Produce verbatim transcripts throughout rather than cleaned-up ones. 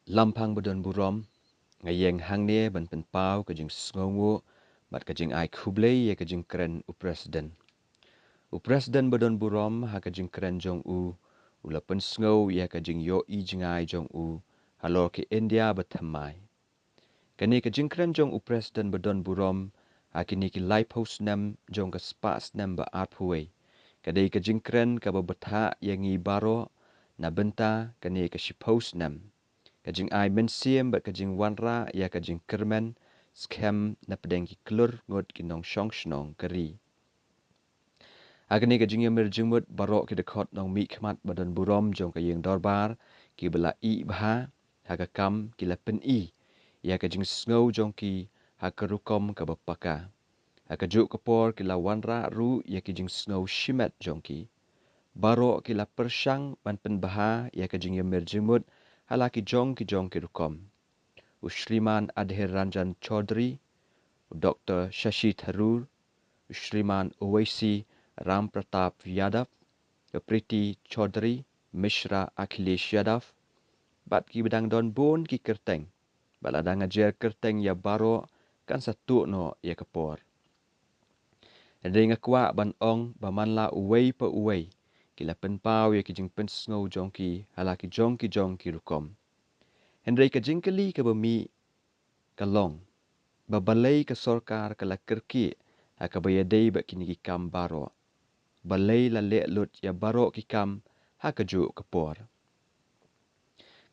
Lampang ba don burom, nga ïeng hangne ban pynpaw ka jingsngewnguh bad ka jingai khublei ïa ka jingkren u President. U President ba don burom ha ka jingkren jong u, u la pynsngew ïa ka jingïohi jngai jong u halor ki India ba thymmai. Kane ka jingkren jong u President ba don burom ha kine ki laiphew snem jong ka spah snem ba arphew wei, ka dei ka jingkren kaba bthah ïa ngi baroh na bynta kane ka shiphew snem. Ka jingai mynsiem bad ka jingwanrah ïa ka jingkyrmen skhem na pdeng ki klur ngut ki nongshong shnong ka ri. Ha kane ka jingïamir jingmut, baroh ki dkhot nongmihkhmat ba don burom jong ka ïing dorbar kiba la ïeh bha ha ka kam ki la pyni ïa ka jingsngew jong ki ha ka rukom kaba paka. Ha kajuh ka por ki la wanrah ruh ïa ki jingsngew shimet jong ki. Baroh ki la pyrshang ban pynbha ïa ka jingïamir jingmut ha la ki jong ki jong ki rukom. U Shriman Adhir Ranjan Chaudhary, u Doktor Shashi Tharoor, u Shriman Owaisi Ram Pratap Yadav, u Preeti Chaudhary, Mishra Akhilesh Yadav, bad kiba dang don bun ki kyrteng, bad lada nga jer kyrteng ïa baroh kan sa tuh noh ïa ka por. Hynrei nga kwah ban ong ba man la uwei pa uwei ki la pynpaw ïa ki jingpynsngew jong ki ha la ki jong ki jong ki rukom. Hynrei ka jingkylli kaba mih ka long ba balei ka sorkar ka la kyrkieh ha kaba ïadei bad kine ki kam baroh? Balei la leh lut ïa baroh ki kam ha kajuh ka por?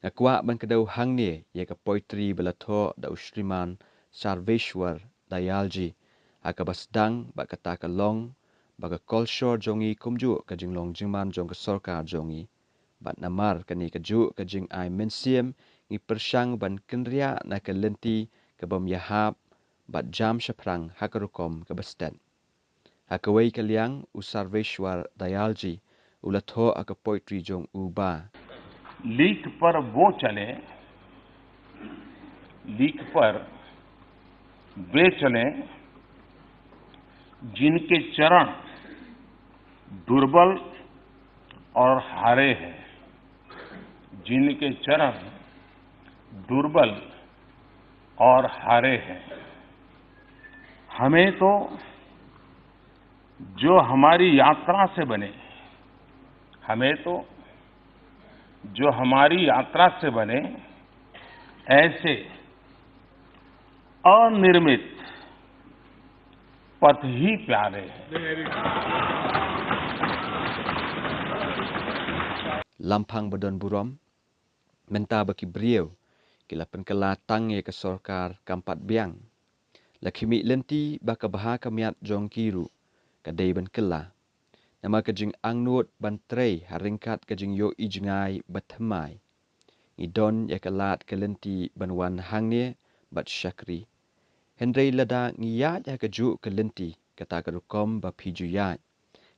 Nga kwah ban kdew hangne ïa ka poetry ba la thoh da u Shriman Sarveshwar Dayalji, ha kaba sdang bad kata ka long ba ka kolshor jong ngi kumjuh ka jinglong jingman jong ka sorkar jong ngi. Bad namar kane kajuh ka jingai mynsiem, ngi pyrshang ban kynriah na ka lynti ka bym ïahap bad jam shaphrang ha ka rukom kaba stet. Ha kawei ka liang, u Sarveshwar Dayalji u la thoh ha ka poetry jong u ba: लीक पर वो चले, लीक पर वे चले, जिनके चरण दुर्बल और हारे हैं, जिनके चरण दुर्बल और हारे हैं। हमें तो जो हमारी यात्रा से बने, हमें तो जो हमारी यात्रा से बने, ऐसे अनिर्मित पथ ही प्यारे हैं। Lampang ba don burom, mynta ba ki briew ki la pynkylla tang ïa ka sorkar kam pat biang, la khmih lynti ba ka bha ka miat jong ki ruh ka dei ban kylla. Namar ka jingangnud ban trei ha ryngkat ka jingïohi jngai ba thymmai, ngi don ïa ka lad ka lynti ban wan hangne bad shakri. Hynrei lada ngi ïaid ha kajuh ka lynti, kata ka rukom ba phi ju ïaid,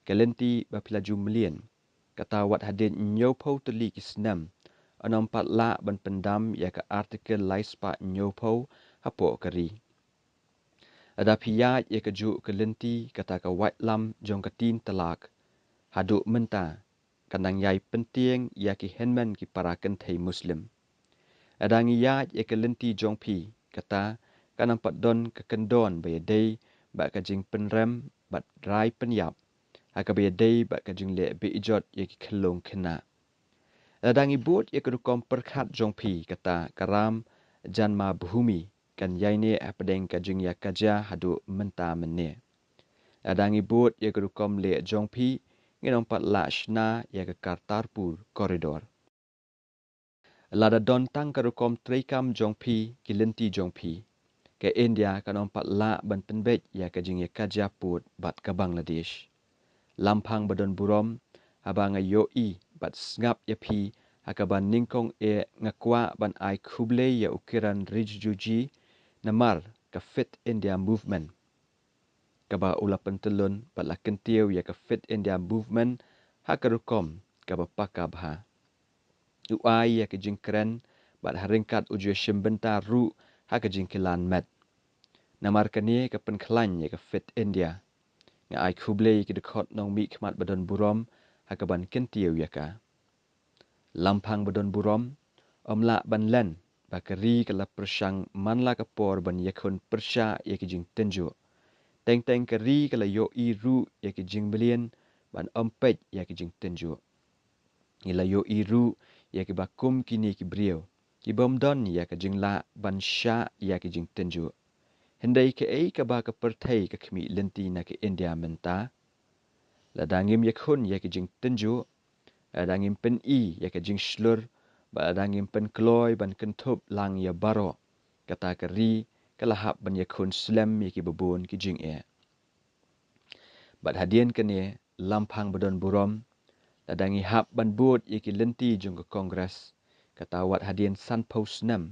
ka lynti ba phi la ju mlien, kata wat hadien hynñiewphew tylli ki snem yn ym pat lah ban pyndam ïa ka Article lai spah hynñiewphew hapoh ka ri. Lada phi ïaid ïa kajuh ka lynti, kata ka waitlam jong ka tin talak, haduh mynta kan nang ïai pyntieng ïa ki hynmen ki para kynthei Muslim. Lada ngi ïaid ïa ka lynti jong phi, kata kan nang pat don ka kyndon ba ïadei bad ka jingpynrem bad rai pynïap ha kaba ïadei bad ka jingleh beijot ïa ki khyllung khynnah. Lada ngi bud ïa ka rukom pyrkhat jong phi, kata ka Ram Janmabhoomi kan ïaineh hapdeng ka jingïakajia haduh mynta mynne. Lada ngi bud ïa ka rukom leh jong phi, ngin ym pat lah shna ïa ka Kartarpur Corridor. Lada don tang ka rukom treikam jong phi, ki lynti jong phi, ka India kan ym pat lah ban pynbeit ïa ka jingïakajia pud bad ka Bangladesh. Lampang ba don burom, haba nga ïohi bad sngap ïa phi ha kaba nyngkong eh, nga kwah ban ai khublei ïa u Kiren Rijiju ji namar ka Fit India Movement, kaba u la pyntyllun bad la kyntiew ïa ka Fit India Movement ha ka rukom kaba paka bha. U ai ïa ka jingkren bad ha ryngkat u ju shim bynta ruh ha ka jingkylliang met. Namar kane ka pynkhlaiñ ïa ka Fit India. Nga ai khublei ïa ki dkhot nongmihkhmat ba don burom ha kaban kyntiew ïa ka. Lampang ba don burom, ym lah ban len ba ka ri ka la pyrshang man la ka por ban ïakhun pyrshah ïa ki jingtynjuh. Teng teng ka ri ka la ïohi ruh ïa ki jingmlien ban ym peit ïa ki jingtynjuh. Ngi la ïohi ruh ïa kiba kum kine ki briew, ki bym don ïa ka jinglah ban shah ïa ki jingtynjuh. Hynrei kaei kaba ka pyrthei ka khmih lynti na ka India mynta? Lada ngim ïakhun ïa ki jingtynjuh, lada ngim pyni ïa ka jingshlur, bad lada ngim pynkloi ban kynthup lang ïa baroh, kata ka ri ka la hap ban ïakhun slem ïa kiba bun ki jingeh. Bad hadien kane, lamphang ba don burom, lada ngi hap ban bud ïa ki lynti jong ka Congress, kata wat hadien sanphew snem,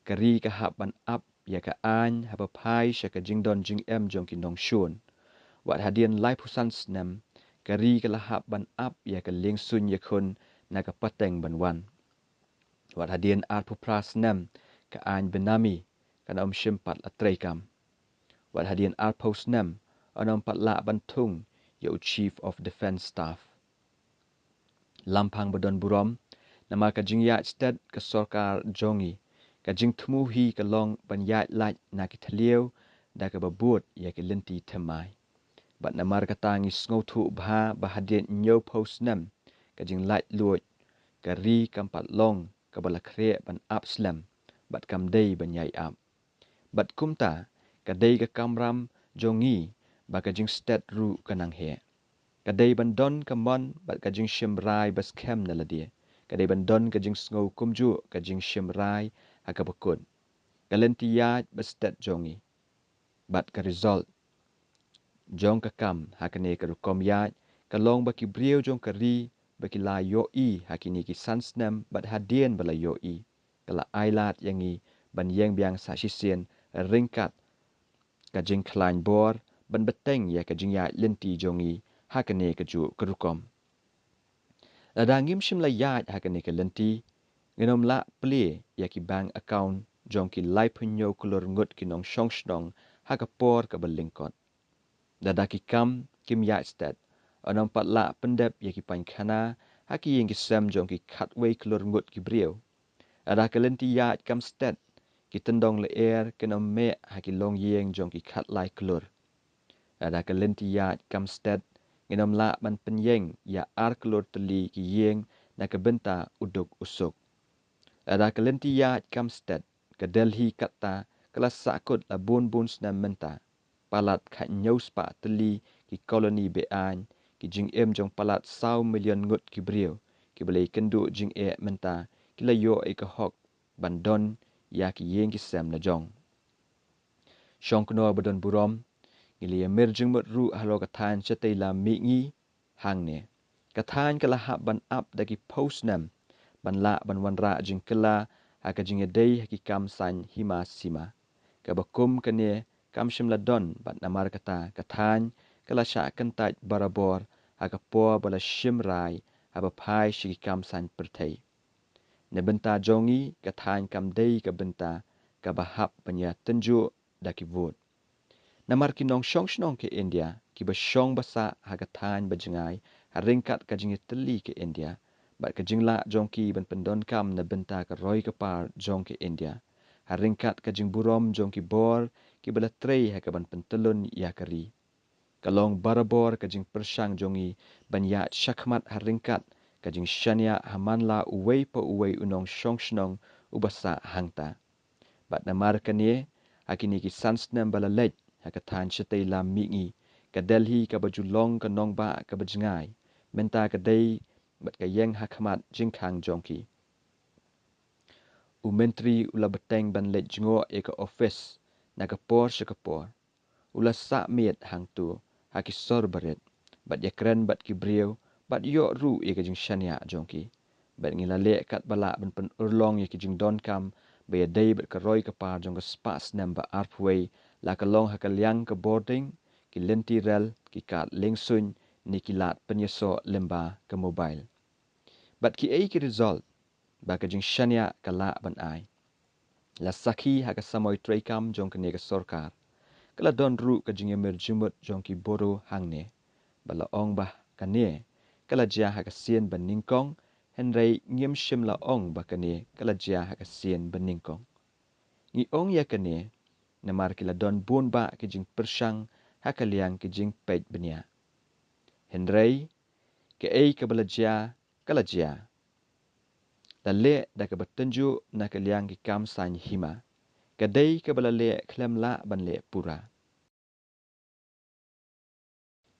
ka ri ka hap ban ap ïa ka aiñ haba phai sha ka jingdon jingem jong ki nongshun. Wat hadien laiphew san snem, ka ri ka la hap ban ap ïa ka liengsuiñ ïakhun na ka pateng ban wan. Wat hadien arphew phra snem, ka aiñ benami kan ym shym pat la treikam. Wat hadien arphew snem, yn ym pat lah ban thung ïa u Chief of Defence Staff. Lamphang ba don burom, namar ka jingïaid stet ka sorkar jong ngi, ka jingthmu hi ka long ban ïaid lait na ki thliew da kaba bud ïa ki lynti thymmai. Bad namar kata ngi sngewthuh bha ba hadien hynñiewphew snem ka jinglaitluid, ka ri kam pat long kaba la khreh ban ap slem, bad kam dei ban ïai ap. Bad kumta, ka dei ka kamram jong ngi ba ka jingstet ruh ka nang heh. Ka dei ban don ka mon bad ka jingshim rai ba skhem na lade. Ka dei ban don ka jingsngew kumjuh ka jingshim rai ha kaba kut. Ka lynti ïaid ba stet jong ngi, bad ka result jong ka kam ha kane ka rukom ïaid ka long ba ki briew jong ka ri ba ki la ïohi ha kine ki san snem bad hadien ba la ïohi, ka la ailad ïa ngi ban ïeng biang sa shisien ryngkat ka jingkhlaiñ bor ban bteng ïa ka jingïaid lynti jong ngi ha kane kajuh ka rukom. Lada ngim shym la ïaid ha kane ka lynti, ngin ym lah plie ïa ki bank account jong ki laiphew hynñiew klur ngut ki nongshong shnong ha ka por kaba lyngkot. Lada ki kam kim ïaid stet, yn ym pat lah pyndep ïa ki painkhana ha ki ïing ki sem jong ki khatwei klur ngut ki briew. Lada ka lynti ïaid kam stet, ki tyndong lyer kin ym meh ha ki longïing jong ki khatlai klur. Lada ka lynti ïaid kam stet, ngin ym lah ban pynïeng ïa ar klur tylli ki ïing na ka bynta u duk u suk. Lada ka lynti ïaid kam stet, ka Delhi kata ka la sahkut la bun bun snem mynta. Palat khathynñiew spah tylli ki colony be-aiñ, ki jingim jong palat saw million ngut ki briew kiba la ïakynduh jingeh mynta ki la ïoh ïa ka hok ban don ïa ki ïing ki sem la jong. Shongknor ba don burom, ngi la ïamir jingmut ruh halor ka thaiñ shatei lam mihngi hangne. Ka thaiñ ka la hap ban ap da ki phew snem ban lah ban wanrah jingkylla ha ka jingïadei ha ki kam saiñ hima sima. Kaba kum kane kam shym la don bad namar kata ka thaiñ ka la shah kyntait barabor ha ka por ba la shim rai haba phai sha ki kam saiñ pyrthei. Na bynta jong ngi ka thaiñ kam dei ka bynta kaba hap ban ïatynjuh da ki vote. Namar ki nongshong shnong ka India kiba shong ba sah ha ka thaiñ ba jngai ha ryngkat ka jingïatylli ka India bad ka jinglah jong ki ban pyndonkam na bynta ka roi ka par jong ka India ha ryngkat ka jingburom jong ki bor kiba la trei ha kaban pyntyllun ïa ka ri. Ka long barabor ka jingpyrshang jong ngi ban ïaid shakhmat ha ryngkat ka jingshaniah ha man la uwei pa uwei u nongshong shnong uba sah hangta. Bad namar kane, ha kine ki san snem ba la leit, ha ka thaiñ shatei lam mihngi, ka Delhi kaba ju long ka nongbah kaba jngai, mynta ka dei bad ka ïeng ha khmat jingkhang jong ki. U Myntri u la bteng ban leit jngoh ïa ka office na ka por sha ka por. U la sah miet hangto ha ki sor barit bad ïakren bad ki briew bad ïoh ruh ïa ka jingshaniah jong ki. Bad ngi la leh katba lah ban pynurlong ïa ki jingdonkam ba ïadei bad ka roi ka par jong ka spah snem ba arphew wei, la ka long ha ka liang ka bording, ki lynti rel, ki kad liengsuiñ ne ki lad pynïasoh lyngba ka mobile. Bad kiei ki result ba ka jingshaniah ka lah ban ai? La sakhi ha ka samoi treikam jong kane ka sorkar, ka la don ruh ka jingïamir jingmut jong ki Bodo hangne. Ba la ong ba kane ka la jia ha ka sien ba nyngkong hynrei ngim shym la ong ba kane ka la jia ha ka sien banyngkong. Ngi ong ïa kane namar ki la don bun bah ki jingpyrshang ha ka liang ki jingpeit bniah. Hynrei kaei kaba la jia, ka la jia. La leh da kaba tynjuh na ka liang ki kam saiñ hima. Ka dei kaba la leh khlem lah ban leh pura.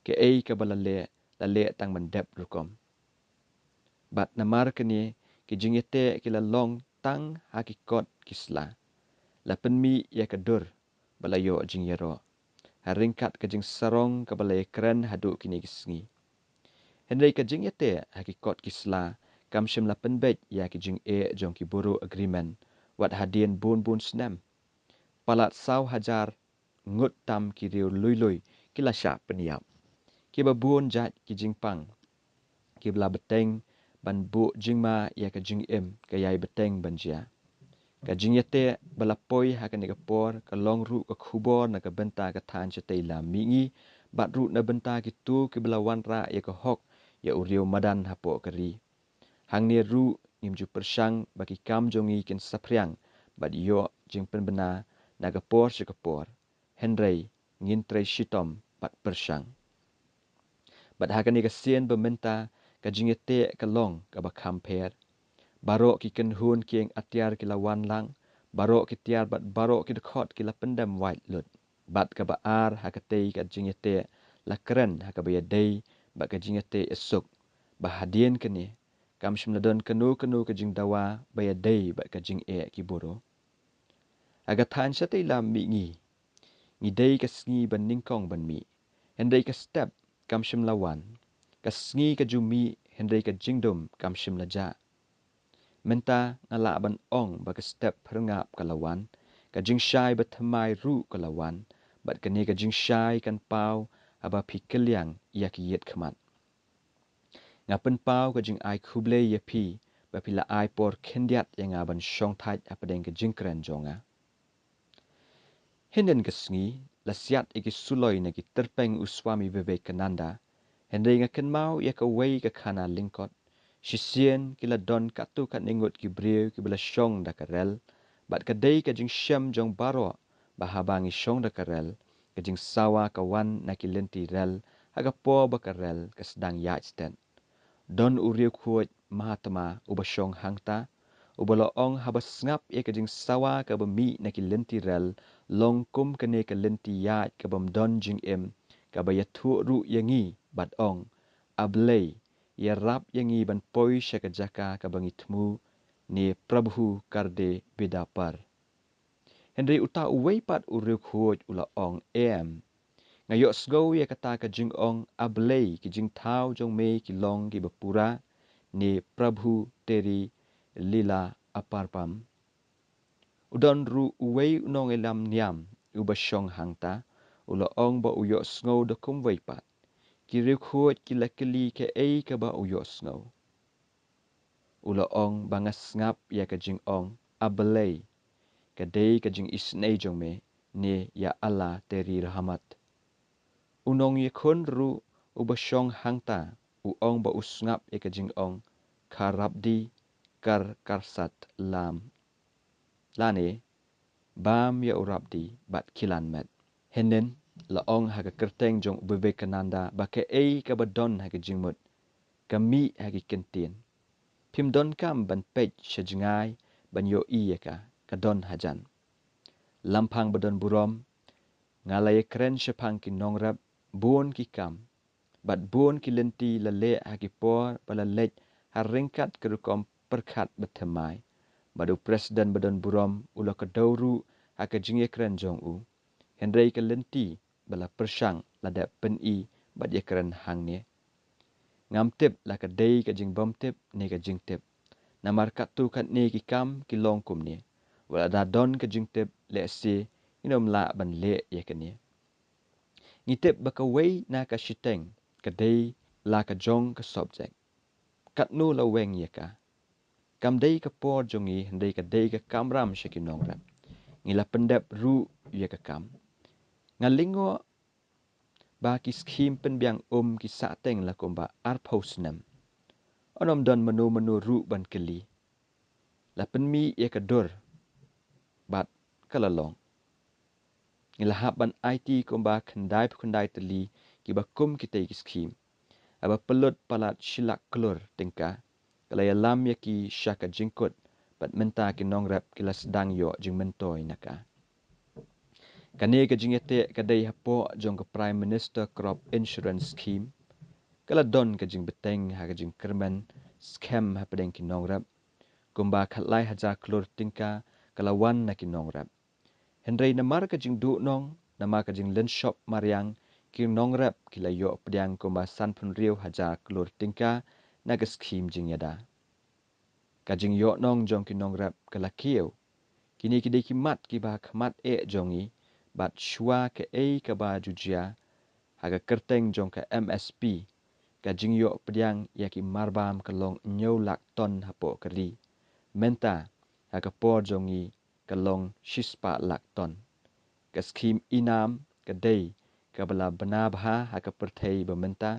Kaei kaba la leh, la leh tang ban dep rukom. Bad namar kane ki jingïateh ki la long tang ha ki kot ki sla. La pynmih ïa ka dur ba la ïoh jingïaroh ha ryngkat ka jingsarong kaba la ïakren haduh kine ki sngi. Hynrei ka jingïateh ha ki kot ki sla kam shym la pynbeit ïa ki jingeh jong ki Boro Agreement wat hadien bun bun snem. Palat saw hajar ngut tam ki riew lui lui ki la shah pynïap. Kiba bun jait ki jingpang kiba la bteng ban buh jingma ïa ka jingim ka ïai bteng ban jia. Ka jingïateh ba la poi ha kane ka por ka long ruh ka khubor na ka bynta ka thaiñ shatei lam mihngi, bad ruh na bynta kito kiba la wanrah ïa ka hok ïa u riew madan hapoh ka ri. Hangne ruh ngim ju pyrshang ba ki kam jong ngi kin saphriang bad ïoh jingpynbna na ka por sha ka por. Hynrei ngin trei shitom bad pyrshang. Bad ha kane ka sien ba mynta ka jingïateh ka long kaba kham pher. Baroh ki kynhun kieng atiar ki la wan lang, baroh ki tiar bad baroh ki dkhot ki la pyndem wait lut. Bad kaba ar ha katei ka jingïateh la kren ha kaba ïadei bad ka jingïateh ïasuk. Ba hadien kane kam shym la don kano kano ka jingdawa ba ïadei bad ka jingeh ki Boro. Ha ka thaiñ shatei lam mihngi, ngi dei ka sngi banyngkong ban mih, hynrei ka step kam shym la wan. Ka sngi ka ju mih hynrei ka jingdum kam shym la jah. Mynta nga lah ban ong ba ka step phyrngap ka la wan, ka jingshai bathymmai ruh ka la wan, bad kane ka jingshai kan paw haba phi kylliang ïa ki ïit khmat. Nga pynpaw ka jingai khublei ïa phi ba phi la ai por khyndiat ïa nga ban shongthait hapdeng ka jingkren jong nga. Hynnin ka sngi la siat ïa ki suloi na ki tyrpeng u Swami Vivekananda, hynrei nga kynmaw ïa kawei ka khana lyngkot. Shisien ki la don katto katne ngut ki briew kiba la shong da ka rel, bad ka dei ka jingshem jong baroh ba haba ngi shong da ka rel, ka jingsawa ka wan na ki lynti rel ha ka por ba ka rel ka sdang ïaid stet. Don u riewkhuid Mahatma uba shong hangta, uba la ong haba sngap ïa ka jingsawa kaba mih na ki lynti rel, long kum kane ka lynti ïaid kabym don jingim, kaba ïathuh ruh ïa ngi bad ong, A Blei, ïarap ïa ngi ban poi sha ka jaka kaba ngi thmu, ne Prabhu kar de beda par. Hynrei uta uwei pat u riewkhuid u la ong, Em, nga ïohsngew ïa kata ka jingong, A Blei, ki jingthaw jong me ki long kiba pura, ne Prabhu teri lila aparpam. U don ruh uwei u nongïalam niam uba shong hangta, u la ong ba u ïohsngew da kumwei pat. Ki riewkhuid ki la kylli kaei kaba u ïohsngew. U la ong ba nga sngap ïa ka jingong, A Blei, ka dei ka jingisynei jong me, ne Ya Allah teri rahmat. U nongïakhun ruh uba shong hangta, u ong ba u sngap ïa ka jingong, Kharabdi kar karsat lam. Lane, bam ïa u rabdi bad kilan met. Hynnin la ong ha ka kyrteng jong u Vivekananda ba kaei kaba don ha ka jingmut, ka mih ha ki kyntien. Phim donkam ban peit sha jngai ban ïohi ïa ka, ka don hajan. Lamphang ba don burom, nga la ïakren shaphang ki nongrep, bun ki kam, bad bun ki lynti la leh ha ki por ba la leit ha ryngkat ka rukom pyrkhat bathymmai. Bad u President ba don burom u la kdew ruh ha ka jingïakren jong u. Hynrei ka lynti ba la pyrshang la dep pyni bad ïakren hangne. Ngam tip la ka dei ka jingbymtip ne ka jingtip. Namar katto katne ki kam ki long kumne. Wat lada don ka jingtip lehse ngin ym lah ban leh ïa kane. Ngi tip ba kawei na ka shiteng ka dei la ka jong ka subject. Katno la weng ïa ka. Kam dei ka por jong ngi hynrei ka dei ka kamram sha ki nongrep. Ngi la pyndep ruh ïa ka kam. Nga lyngngoh ba ki skhim pynbiang um ki sahteng la kumba arphew snem. Yn ym don mano mano ruh ban kylli. La pynmih ïa ka dur bad ka la long. Ngi la hap ban aiti kumba khyndai phew khyndai tylli kiba kum kitei ki skhim. Haba pynlut palat shi lak klur tyngka, ka la ïalam ïa ki sha ka jingkut, bad mynta ki nongrep ki la sdang ïoh jingmyntoi na ka. Kane ka jingïateh ka dei hapoh jong ka Prime Minister Crop Insurance Scheme. Ka la don ka jingbteng ha ka jingkyrmen skhem hapdeng ki nongrep. Kumba khatlai hajar klur tyngka ka la wan na ki nongrep. Hynrei namar ka jingduhnong, namar ka jinglynshop mariang, ki nongrep ki la ïoh pdiang kumba sanphew hynriew hajar klur tyngka na ka skhim jingïada. Ka jingïohnong jong ki nongrep ka la kiew. Kine ki dei ki mat kiba ha khmat eh jong ngi, bad shuwa kaei kaba ju jia, ha ka kyrteng jong ka M S P, ka jingïoh pdiang ïa ki marbam ka long hynñiew lak ton hapoh ka ri. Mynta, ha ka por jong ngi, ka long shispah lak ton. Ka skhim Inam ka dei kaba la bna bha ha ka pyrthei ba mynta.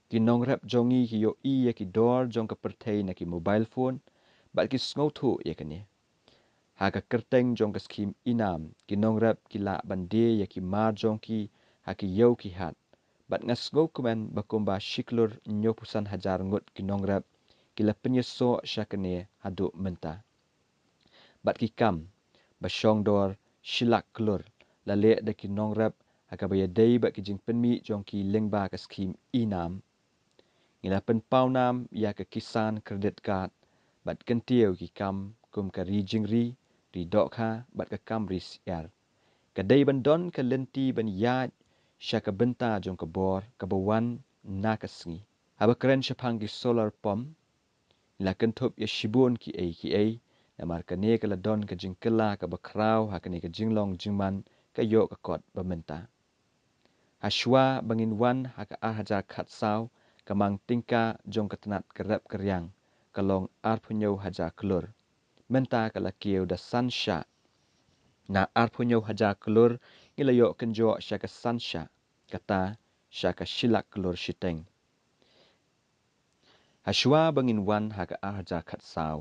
Ki nongrep jong ngi ki ïohi ïa ki dor jong ka pyrthei na ki mobile phone, bad ki sngewthuh ïa kane. Ha ka kyrteng jong ka skhim Inam, ki nongrep ki lah ban die ïa ki mar jong ki ha ki ïew ki hat. Bad nga sngewkmen ba kumba shi klur hynñiewphew san hajar ngut ki nongrep ki la pynïasoh sha kane haduh mynta. Bad ki kam ba shong dor shi lak klur la leh da ki nongrep ha kaba ïadei bad ki jingpynmih jong ki lyngba ka skhim Inam. Ngi la pynpaw nam ïa ka Kisan Credit Card bad kyntiew ki kam kum ka ri jingri, ri dohkha bad ka kam ri syiar. Ka dei ban don ka lynti ban ïaid sha ka bynta jong ka bor kaba wan na ka sngi. Haba kren shaphang ki solar pump, la kynthup ïa shibun kiei kiei, namar kane ka la don ka jingkylla kaba khraw ha kane ka jinglong jingman ka ïoh ka kot ba mynta. Hashuwa ba ngin wan ha ka ar hajar khatsaw, ka mang tyngka jong ka tnat ka rep ka riang ka long arphew hynñiew hajar klur. Mynta ka la kiew da san shah. Na arphew hynñiew hajar klur ngi la ïoh kynjoh sha ka san shah, kata sha ka shi lak klur shiteng. Hashuwa ba ngin wan ha ka ar hajar khatsaw,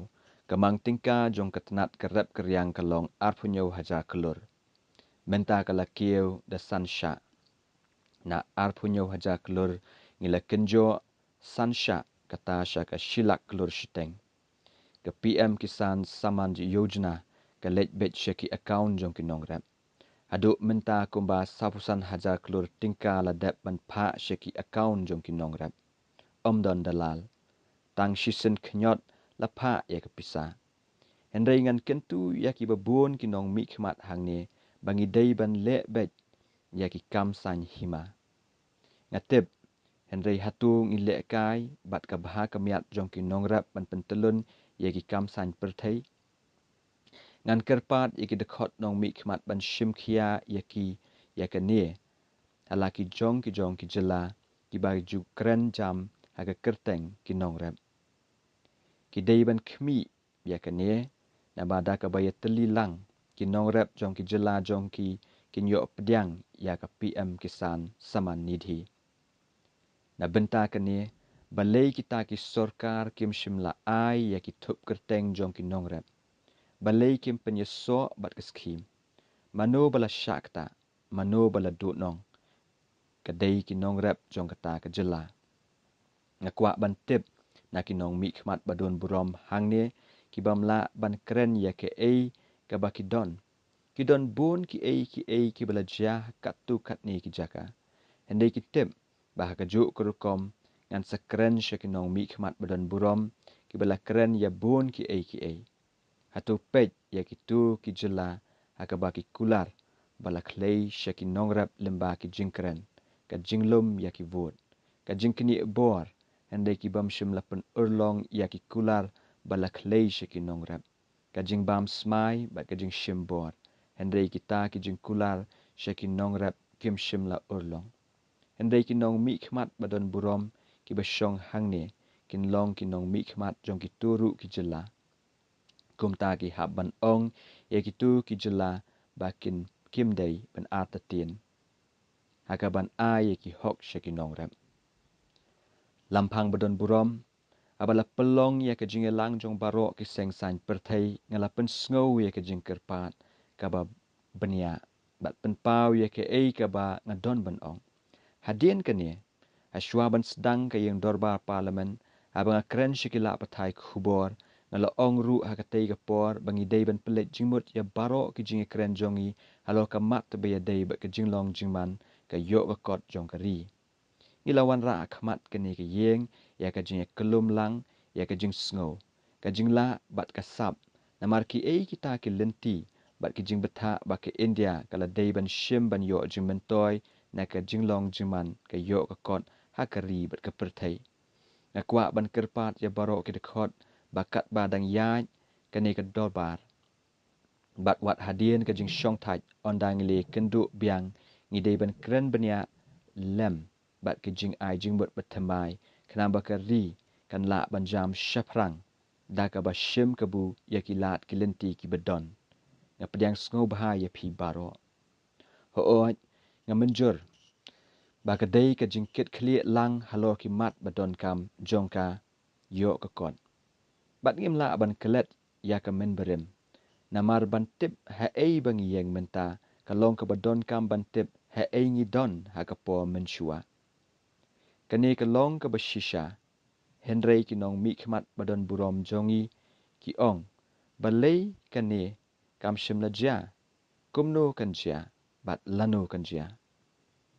ka mang tyngka jong ka tnat ka rep ka riang ka long arphew hynñiew hajar klur. Mynta ka la kiew da san shah. Na arphew hynñiew hajar klur ngi la kynjoh san shah, kata sha ka shi lak klur shiteng. Ka P M Kisan Samman Yojana ka leit beit sha ki account jong ki nongrep. Haduh mynta kumba sawphew san hajar klur tyngka la dep ban phah sha ki account jong ki nongrep. Ym don dalal. Tang shisien khynñiot la phah ïa ka pisa. Hynrei ngan kyntu ïa kiba bun ki nongmihkhmat hangne ba ngi dei ban leh beit ïa ki kam saiñ hima. Nga tip, hynrei hato ngi lehkai bad ka bha ka miat jong ki nongrep ban pyntyllun ïa ki kam saiñ pyrthei? Ngan kyrpad ïa ki dkhot nongmihkhmat ban shim khia ïa ki ïa kane ha la ki jong ki jong ki jylla kiba ju kren jam ha ka kyrteng ki nongrep. Ki dei ban khmih ïa kane, naba da kaba ïatylli lang ki nongrep jong ki jylla jong ki kin ïoh pdiang ïa ka P M Kisan Samman Nidhi. Na bynta kane, balei kita ki sorkar kim shym la ai ïa ki thup kyrteng jong ki nongrep? Balei kim pynïasoh bad ka skhim? Mano ba la shah ktah? Mano ba la duhnong? Ka dei ki nongrep jong kata ka jylla. Nga kwah ban tip na ki nongmihkhmat ba don burom hangne, ki bym lah ban kren ïa kaei kaba ki don. Ki don bun kiei kiei kiba la jia ha katto katne ki jaka. Hynrei ki tip ba ha kajuh ka rukom ngan sa kren sha ki nongmihkhmat ba don burom kiba la kren ïa bun kiei kiei. Hato peit ïa kito ki jylla ha kaba ki kular ba la khlei sha ki nongrep lyngba ki jingkren, ka jinglum ïa ki vote, ka jingknieh bor, hynrei ki bym shym la pynurlong ïa ki kular ba la khlei sha ki nongrep, ka jingbam smai bad ka jingshim bor, hynrei kita ki jingkular sha ki nongrep kim shym la urlong. Hynrei ki nongmihkhmat ba don burom kiba shong hangne kin long ki nongmihkhmat jong kito ruh ki jylla. Kumta ki hap ban ong ïa kito ki jylla ba kin kim dei ban artatien ha ka ban ai ïa ki hok sha ki nongrep. Lamphang ba don burom, Haba la pynlong ïa ka jingïalang jong baroh ki seng saiñ pyrthei, nga la pynsngew ïa ka jingkyrpad kaba bniah bad pynpaw ïa kaei kaba nga don ban ong. Hadien kane, hashwa ban sdang ka ïing dorbar Parliament, haba nga kren sha ki lad pathai khubor, nga la ong ruh ha katei ka por ba ngi dei ban pynleit jingmut ïa baroh ki jingïakren jong ngi halor ka mat ba ïadei bad ka jinglong jingman ka ïoh ka kot jong ka ri. Ngi la wanrah ha khmat kane ka ïing ïa ka jingïakyllum lang, ïa ka jingsngew, ka jinglah bad ka sap, namar kiei kita ki lynti bad ki jingbthah ba ka India ka la dei ban shim ban ïoh jingmyntoi na ka jinglong jingman ka ïoh ka kot ha ka ri bad ka pyrthei. Nga kwah ban kyrpad ïa baroh ki dkhot ba katba dang ïaid kane ka dorbar bad wat hadien ka jingshongthait, ynda ngi la kynduh biang, ngi dei ban kren bniah lem bad ka jingai jingmut bathymmai, khnang ba ka ri kan lah ban jam shaphrang da kaba shim kabu ïa ki lad ki lynti kiba don. Nga pdiang sngewbha ïa phi baroh. Hooid, nga mynjur ba ka dei ka jingkitkhlieh lang halor ki mat ba donkam jong ka ïoh ka kot. Bad ngim lah ban klet ïa ka mynbarim, namar ban tip haei ba ngi ïeng mynta ka long kaba donkam ban tip haei ngi don ha ka por mynshuwa. Kane ka long kaba shisha, hynrei ki nongmihkhmat ba don burom jong ngi ki ong, balei kane kam shym la jia, kumno kan jia bad lano kan jia.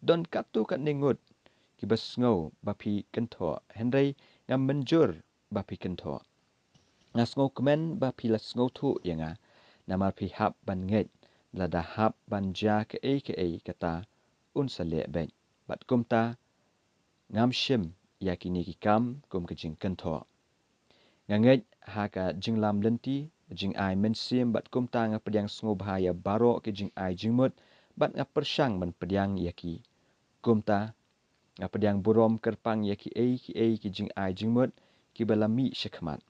Don katto katne ngut kiba sngew ba phi kynthoh, hynrei ngam mynjur ba phi kynthoh. Nga sngewkmen ba phi la sngewthuh ïa nga, namar phi hap ban ngeit, lada hap ban jia kaei kaei kata un sa leh beit. Bad kumta, ngam shim ïa kine ki kam kum ka jingkynthoh. Nga ngeit ha ka jinglam lynti, jingai mynsiem bad kumta nga pdiang sngewbha ïa baroh ki jingai jingmut bad nga pyrshang ban pdiang ïa ki. Kumta, nga pdiang burom kyrpang ïa kiei kiei ki jingai jingmut kiba la mih shakhmat.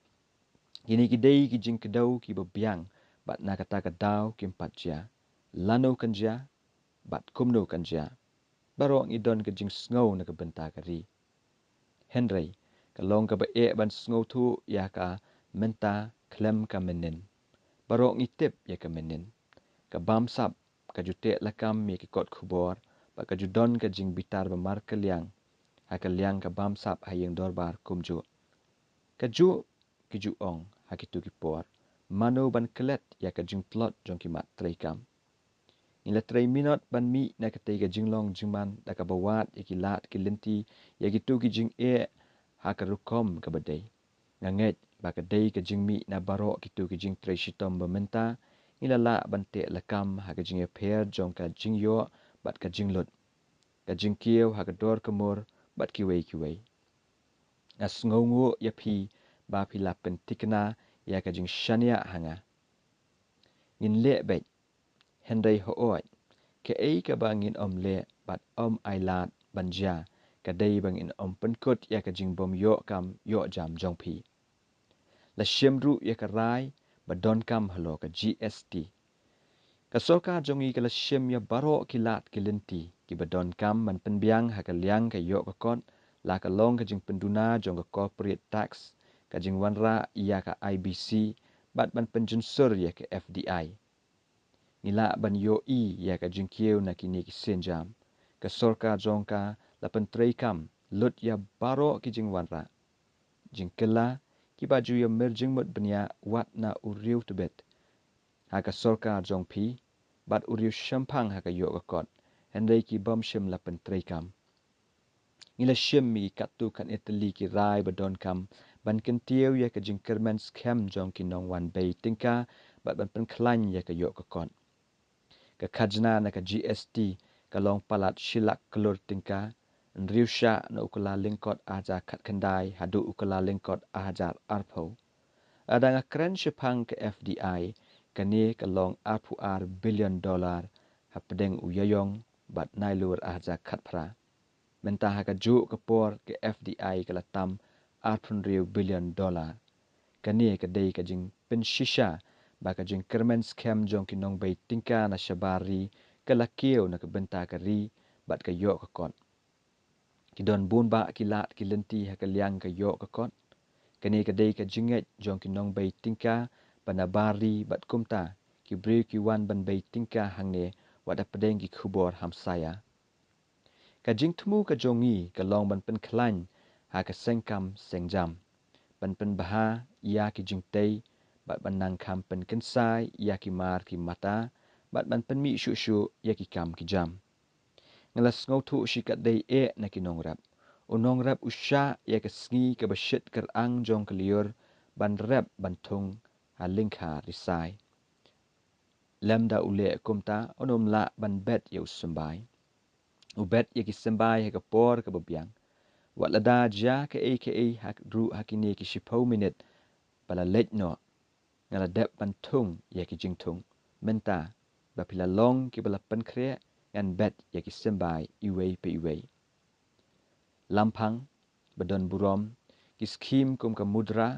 Kine ki dei ki jingkdew kiba biang bad na kata ka daw kim pat jia. Lano kan jia bad kumno kan jia. Baroh ngi don ka jingsngew na ka bynta ka ri. Hynrei ka long kaba eh ban sngewthuh ïa ka mynta khlem ka mynnin. Baroh ngi tip ïa ka mynnin. Ka bamsap ka ju teh lakam ïa ki kot khubor bad ka ju don ka jingbitar ba markylliang ha ka liang ka bamsap ha ïing dorbar kumjuh. Kajuh ki ju ong ha kito ki por, mano ban klet ïa ka jingtlot jong ki mat treikam. Ngi la trei minot ban mih na katei ka jinglong jingman da kaba wad ïa ki lad ki lynti, ïa kito ki jingeh ha ka rukom kaba dei. Nga ngeit ba ka dei ka jingmih na baroh kito ki jingtrei shitom ba mynta, ngi la lah ban teh lakam ha ka jingïapher jong ka jingïoh bad ka jinglut, ka jingkiew ha ka dor ka mur bad kiwei kiwei. Nga sngewnguh ïa phi ba phi la pynthikna ïa ka jingshaniah ha nga. Ngin leh beit, hynrei hooid, kaei kaba ngin ym leh bad ym ailad ban jia, ka dei ba ngin ym pynkut ïa ka jingbym ïoh kam ïoh jam jong phi. La shim ruh ïa ka rai ba donkam halor ka G S T. Ka sorkar jong ngi ka la shim ïa baroh ki lad ki lynti kiba donkam ban pynbiang ha ka liang ka ïoh ka kot, la ka long ka jingpynduna jong ka corporate tax, ka jingwanrah ïa ka I B C, bad ban pynjynsur ïa ka F D I. Ngi lah ban ïohi ïa ka jingkiew na kine ki sienjam. Ka sorkar jong ka la pyntreikam lut ïa baroh ki jingwanrah, jingkylla, kiba ju ïamir jingmut bniah wat na u riew tbit ha ka sorkar jong phi bad u riew shemphang ha ka ïoh ka kot, hynrei ki bym shym la pyntreikam. Ngi la shim ïa ki katto katne tylli ki rai ba donkam ban kyntiew ïa ka jingkyrmen skhem jong ki nongwan bei tyngka bad ban pynkhlaiñ ïa ka ïoh ka kot. Ka khajna na ka G S T ka long palat shi lak klur tyngka, hynriew shah na u kylla lyngkot ar hajar khatkhyndai haduh u kylla lyngkot ar hajar arphew. Lada nga kren shaphang ka F D I, kane ka long arphew ar billion dollar hapdeng u ïaïong bad nailur ar hajar khatphra. Mynta ha kajuh ka por ka F D I ka la tam arphew hynriew billion dollar. Kane ka dei ka jingpynshisha ba ka jingkyrmen skhem jong ki nongbei tyngka na shabar ri ka la kiew na ka bynta ka ri bad ka ïoh ka kot. Ki don bun bah ki lad ki lynti ha ka liang ka ïoh ka kot. Kane ka dei ka jingngeit jong ki nongbei tyngka ba na bar ri bad kumta ki briew ki wan ban bei tyngka hangne wat hapdeng ki khubor hamsaia. Ka jingthmu ka jong ngi ka long ban pynkhlaiñ ha ka seng kam seng jam, ban pynbha ïa ki jingtei bad ban nang kham pynkynsai ïa ki mar ki mata bad ban pynmih shuh shuh ïa ki kam ki jam. Nga la sngewthuh shikatdei eh na ki nongrep. U nongrep u shah ïa ka sngi kaba shit kyrang jong ka lyiur ban rep ban thung ha lyngkha risai. Lymda u leh kumta un ym lah ban bet ïa u symbai. U bet ïa ki symbai ha ka por kaba biang. Wat lada jia kaei kaei ha ruh ha kine ki shiphew minit ba la leit noh, nga la dep ban thung ïa ki jingthung. Mynta ba phi la long kiba la pynkhreh, ngan bet ïa ki symbai iwei pa iwei. Lymphang ba don burom, ki skhim kum ka Mudra,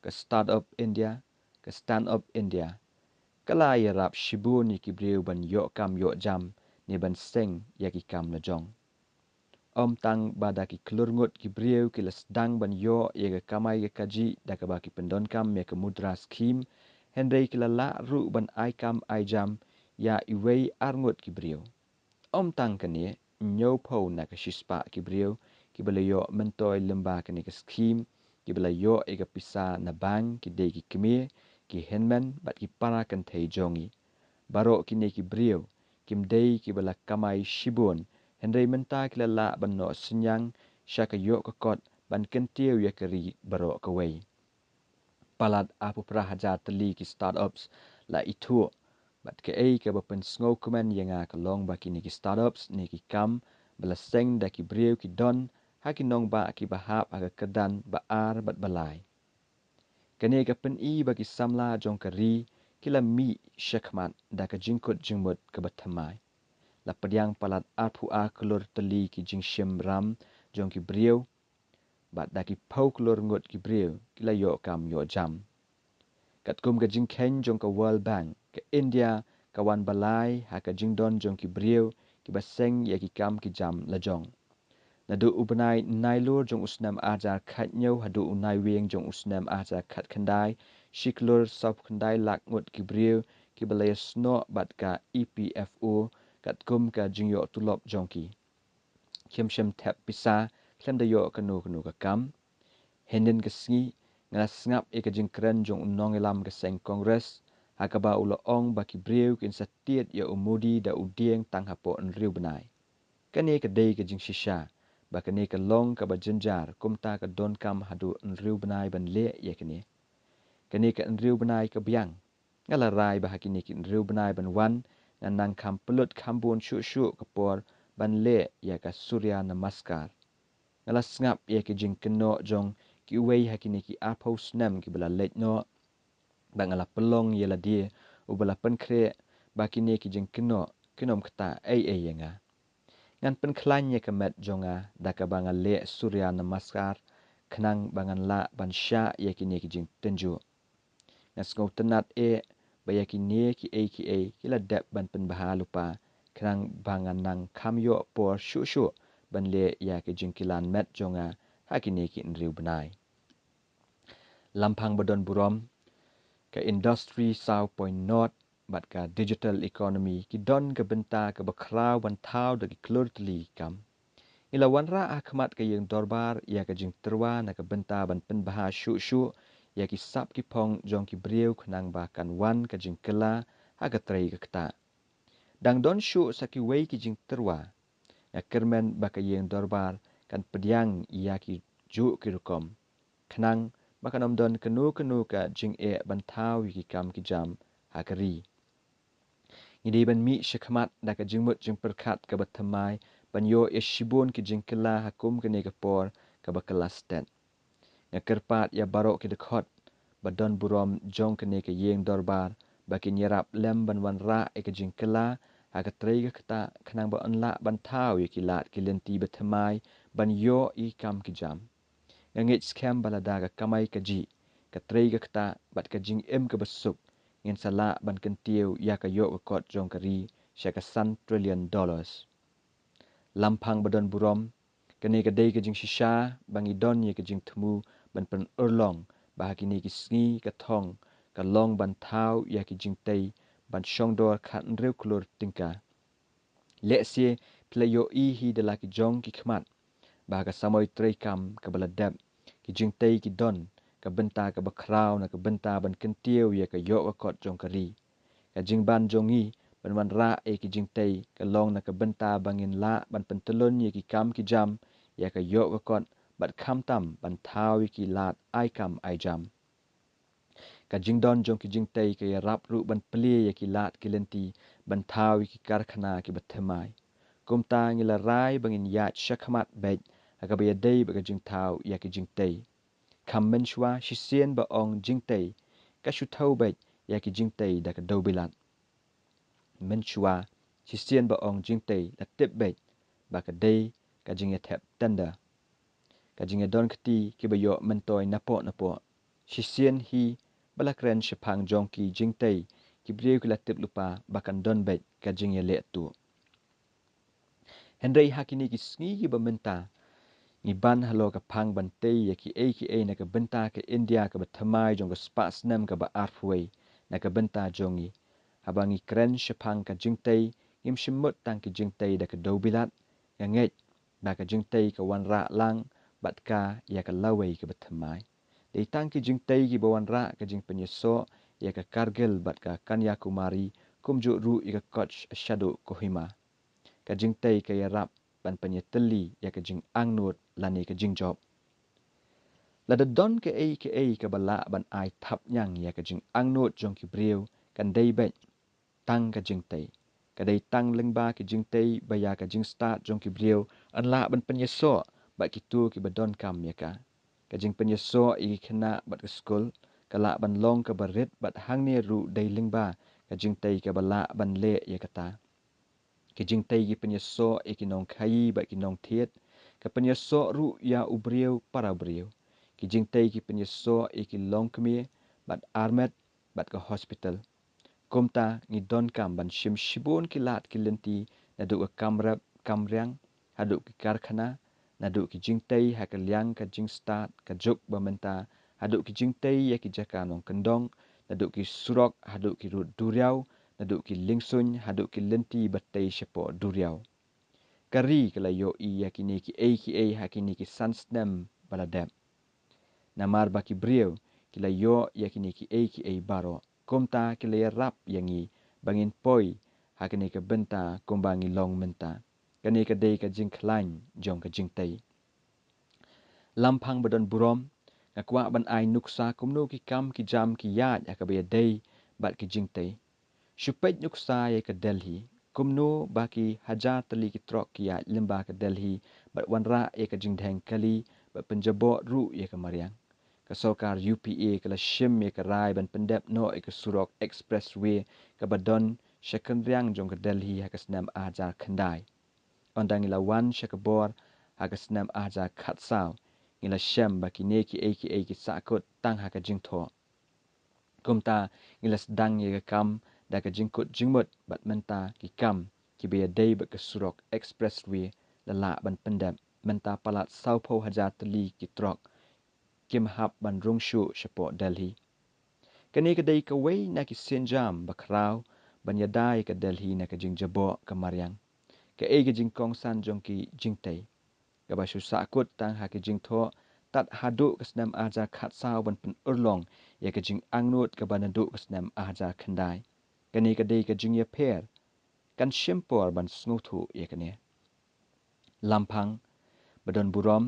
ka Startup India, ka Stand Up India, ka la ïarap shibun ïa ki briew ban ïoh kam ïoh jam ne ban seng ïa ki kam la jong. Ym tang ba da ki klur ngut ki briew ki la sdang ban ïoh ïa ka kamai ka kajih da kaba ki pyndonkam ïa ka Mudra Scheme, hynrei ki la lah ruh ban ai kam ai jam ïa iwei ar ngut ki briew. Ym tang kane, hynñiewphew na ka shispah ki briew kiba la ïoh myntoi lyngba kane ka skhim, kiba la ïoh ïa ka pisa na bank, ki dei ki kmie, ki hynmen bad ki para kynthei jong ngi. Baroh kine ki briew kim dei kiba la kamai shibun, hynrei mynta ki la lah ban noh synñiang sha ka ïoh ka kot ban kyntiew ïa ka ri baroh kawei. Palat arphew phra hajar tylli ki startups la ithuh, bad kaei kaba pynsngewkmen ïa nga ka long ba kine ki startups ne ki kam ba la seng da ki briew ki don ha ki nongbah kiba hap ha ka kyrdan ba ar bad ba lai. Kane ka pyni ba ki samla jong ka ri ki la mih shakhmat da ka jingkut jingmut kaba thymmai. La pdiang palat arphew ar klur tylli ki jingshim ram jong ki briew, bad da ki phew klur ngut ki briew ki la ïoh kam ïoh jam. Katkum ka jingkheiñ jong ka World Bank, ka India ka wan ba lai ha ka jingdon jong ki briew kiba seng ïa ki kam ki jam la jong. Naduh u bnai Nailur jong u snem ar hajar khathynñiew haduh u Naiwieng jong u snem ar hajar khatkhyndai, shi klur sawphew khyndai lak ngut ki briew kiba la ïasnoh bad ka E P F O katkum ka jingïoh tulop jong ki. Kim shym thep pisa khlem da ïoh kano kano ka kam. Hynnin ka sngi nga la sngap ïa ka jingkren jong u nongïalam ka seng Congress, ha kaba u la ong ba ki briew kin sa tied ïa u Modi da u dieng tang hapoh hynriew bnai. Kane ka dei ka jingshisha ba kane ka long kaba jynjar, kumta ka donkam haduh hynriew bnai ban leh ïa kane. Kane ka hynriew bnai ka biang. Nga la rai ba ha kine ki hynriew bnai ban wan ngan nang kham pynlut kham bun shuh shuh ka por ban leh ïa ka Surya Namaskar. Nga la sngap ïa ki jingkynnoh jong kiwei ha kine ki arphew snem kiba la leit noh, ba nga la pynlong ïa lade uba la pynkhreh ba kine ki jingkynnoh kin ym ktah ei ei ïa nga. Ngan pynkhlaiñ ïa ka met jong nga da kaba nga leh Surya Namaskar, khnang ba ngan lah ban shah ïa kine ki jingtynjuh. Nga sngewtynnat eh ba ïa kine kiei kiei ki la dep ban pynbha lypa, khnang ba ngan nang kham ïoh por shuh shuh ban leh ïa ki jingkilan met jong nga ha kine ki hynriew bnai. Lymphang ba don burom, ka Industry saw point nought bad ka digital economy ki don ka bynta kaba khraw ban thaw da ki klur tylli ki kam. Ngi la wanrah ha khmat ka ïing dorbar ïa ka jingtyrwa na ka bynta ban pynbha shuh shuh ïa ki sap ki phong jong ki briew, khnang ba kan wan ka jingkylla ha ka trei ka ktah. Dang don shuh sa kiwei ki jingtyrwa. Nga kyrmen ba ka ïing dorbar kan pdiang ïa ki juh ki rukom, khnang ba kan ym don kano kano ka jingeh ban thaw ïa ki kam ki jam ha ka ri. Ngi dei ban mih shakhmat da ka jingmut jingpyrkhat kaba thymmai ban ïoh ïa shibun ki jingkylla ha kum kane ka por kaba kylla stet. Nga kyrpad ïa baroh ki dkhot ba don burom jong kane ka ïing dorbar ba kin ïarap lem ban wanrah ïa ka jingkylla ha ka trei ka ktah, khnang ba yn lah ban thaw ïa ki lad ki lynti ba thymmai ban ïoh ïa ki kam ki jam. Nga ngeit skhem ba lada ka kamai kajih, ka trei ka ktah bad ka jingim kaba suk, ngin sa lah ban kyntiew ïa ka ïoh ka kot jong ka ri sha ka san trillion dollars. Lymphang ba don burom, kane ka dei ka jingshisha ba ngi don ïa ka jingthmu ban pynurlong ba ha kine ki sngi ka thong ka long ban thaw ïa ki jingtei ban shongdor khathynriew klur tyngka. Lehse phi la ïohi hi da la ki jong ki khmat ba ha ka samoi treikam kaba la dep, ki jingtei ki don ka bynta kaba khraw na ka bynta ban kyntiew ïa ka ïoh ka kot jong ka ri. Ka jingban jong ngi ban wanrah ïa ki jingtei ka long na ka bynta ba ngin lah ban pyntyllun ïa ki kam ki jam ïa ka ïoh ka kot bad khamtam ban thaw ïa ki lad ai kam ai jam. Ka jingdon jong ki jingtei ka ïarap ruh ban plie ïa ki lad ki lynti ban thaw ïa ki karkhana kiba thymmai. Kumta ngi la rai ba ngin ïaid shakhmat beit ha kaba ïadei bad ka jingthaw ïa ki jingtei. Kham mynshuwa shisien ba ong jingtei, ka shu thew beit ïa ki jingtei da ka dewbilat. Mynshuwa shisien ba ong jingtei la tip beit ba ka dei ka jingïathep tender. Ka jingïadon kti kiba ïoh myntoi napoh napoh. Shisien hi ba la kren shaphang jong ki jingtei, ki briew ki la tip lypa ba kan don beit ka jingïaleh tuh. Hynrei ha kine ki sngi kiba mynta ngi ban halor ka phang ban tei ïa kiei kiei na ka bynta ka India kaba thymmai jong ka spah snem kaba arphew wei na ka bynta jong ngi. Haba ngi kren shaphang ka jingtei, ngim shym mut tang ki jingtei da ka dewbilat. Nga ngeit ba ka jingtei ka wanrah lang bad ka ïa ka lawei kaba thymmai. Dei tang ki jingtei kiba wanrah ka jingpynïasoh ïa ka Kargil bad ka Kanyakumari, kumjuh ruh ïa ka Kutch shaduh Kohima. Ka jingtei ka ïarap ban pynïatylli ïa ka jingangnud lane ka jingjop. Lada don kaei kaei kaba lah ban ai thapniang ïa ka jingangnud jong ki briew, kan dei beit tang ka jingtei. Ka dei tang lyngba ki jingtei ba ïa ka jingstad jong ki briew yn lah ban pynïasoh bad kito kiba donkam ïa ka. Ka jingpynïasoh ïa ki khynnah bad ka skul ka lah ban long kaba rit bad hangne ruh dei lyngba ka jingtei kaba lah ban leh ïa kata. Ki jingtei ki pynïasoh ïa ki nongkhaïi bad ki nongthied, ka pynïasoh ruh ïa u briew para briew. Ki jingtei ki pynïasoh ïa ki longkmie bad armet bad ka hospital. Kumta ngi donkam ban shim shibun ki lad ki lynti, naduh ka kam rep kam riang haduh ki karkhana, naduh ki jingtei ha ka liang ka jingstad ka juk ba mynta, haduh ki jingtei ïa ki jaka nongkyndong, naduh ki surok haduh ki rud duriaw, naduh ki liengsuiñ haduh ki lynti ba tei shapoh duriaw. Ka ri ka la ïohi ïa kine kiei kiei ha kine ki san snem ba la dep. Namar ba ki briew ki la ïoh ïa kine kiei kiei baroh, kumta ki la ïarap ïa ngi ba ngin poi ha kane ka bynta kumba ngi long mynta. Kane ka dei ka jingkhlaiñ jong ka jingtei. Lamphang ba don burom, nga kwah ban ai nuksa kumno ki kam ki jam ki ïaid ha kaba ïadei bad ki jingtei. Shu peit nuksa ïa ka Delhi, kumno ba ki hajar tylli ki trok ki ïaid lyngba ka Delhi bad wanrah ïa ka jingdheng kali bad pynjaboh ruh ïa ka mariang. Ka sorkar U P A ka la shim ïa ka rai ban pyndep noh ïa ka surok expressway kaba don sha kynriang jong ka Delhi ha ka snem ar hajar khyndai. Ynda ngi la wan sha ka bor ha ka snem ar hajar khatsaw, ngi la shem ba kine kiei kiei ki sahkut tang ha ka jingthoh. Kumta ngi la sdang ïa ka kam da ka jingkut jingmut bad mynta ki kam kiba ïadei bad ka surok expressway la lah ban pyndep. Mynta palat sawphew hajar tylli ki trok kim hap ban rung shuh shapoh Delhi. Kane ka dei kawei na ki sienjam ba khraw ban ïada ïa ka Delhi na ka jingjaboh ka mariang. Kaei ka jingkongsan jong ki jingtei kaba shu sahkut tang ha ki jingthoh tad haduh ka snem ar hajar khatsaw ban pynurlong ïa ka jingangnud kaba naduh ka snem ar hajar khyndai. Kane ka dei ka jingïapher, kan shim por ban sngewthuh ïa kane. Lamphang ba don burom,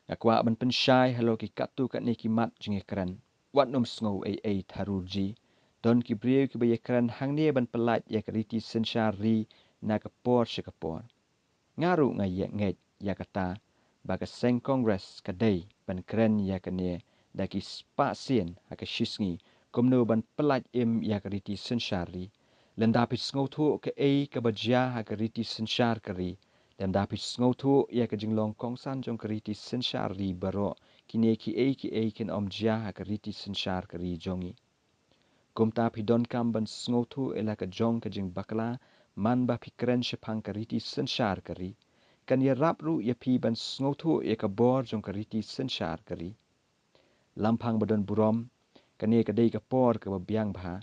nga kwah ban pynshai halor ki katto katne ki mat jingïakren. Wat nym sngew ei ei tharur ji. Don ki briew kiba ïakren hangne ban pyllait ïa ka riti synshar ri na ka por sha ka por. Nga ruh nga ïa ngeit ïa kata ba ka seng Congress ka dei ban kren ïa kane da ki spah sien ha ka shisngi, kumno ban pyllait im ïa ka riti synshar ri. Lymda phi sngewthuh kaei kaba jia ha ka riti synshar ka ri, lymda phi sngewthuh ïa ka jinglong kongsan jong ka riti synshar ri baroh, kine kiei kiei kin ym jia ha ka riti synshar ka ri jong ngi. Kumta phi donkam ban sngewthuh ïa la ka jong ka jingbakla man ba phi kren shaphang ka riti synshar ka ri. Kan ïarap ruh ïa phi ban sngewthuh ïa ka bor jong ka riti synshar ka ri. Lymphang ba don burom, kane ka dei ka por kaba biang bha.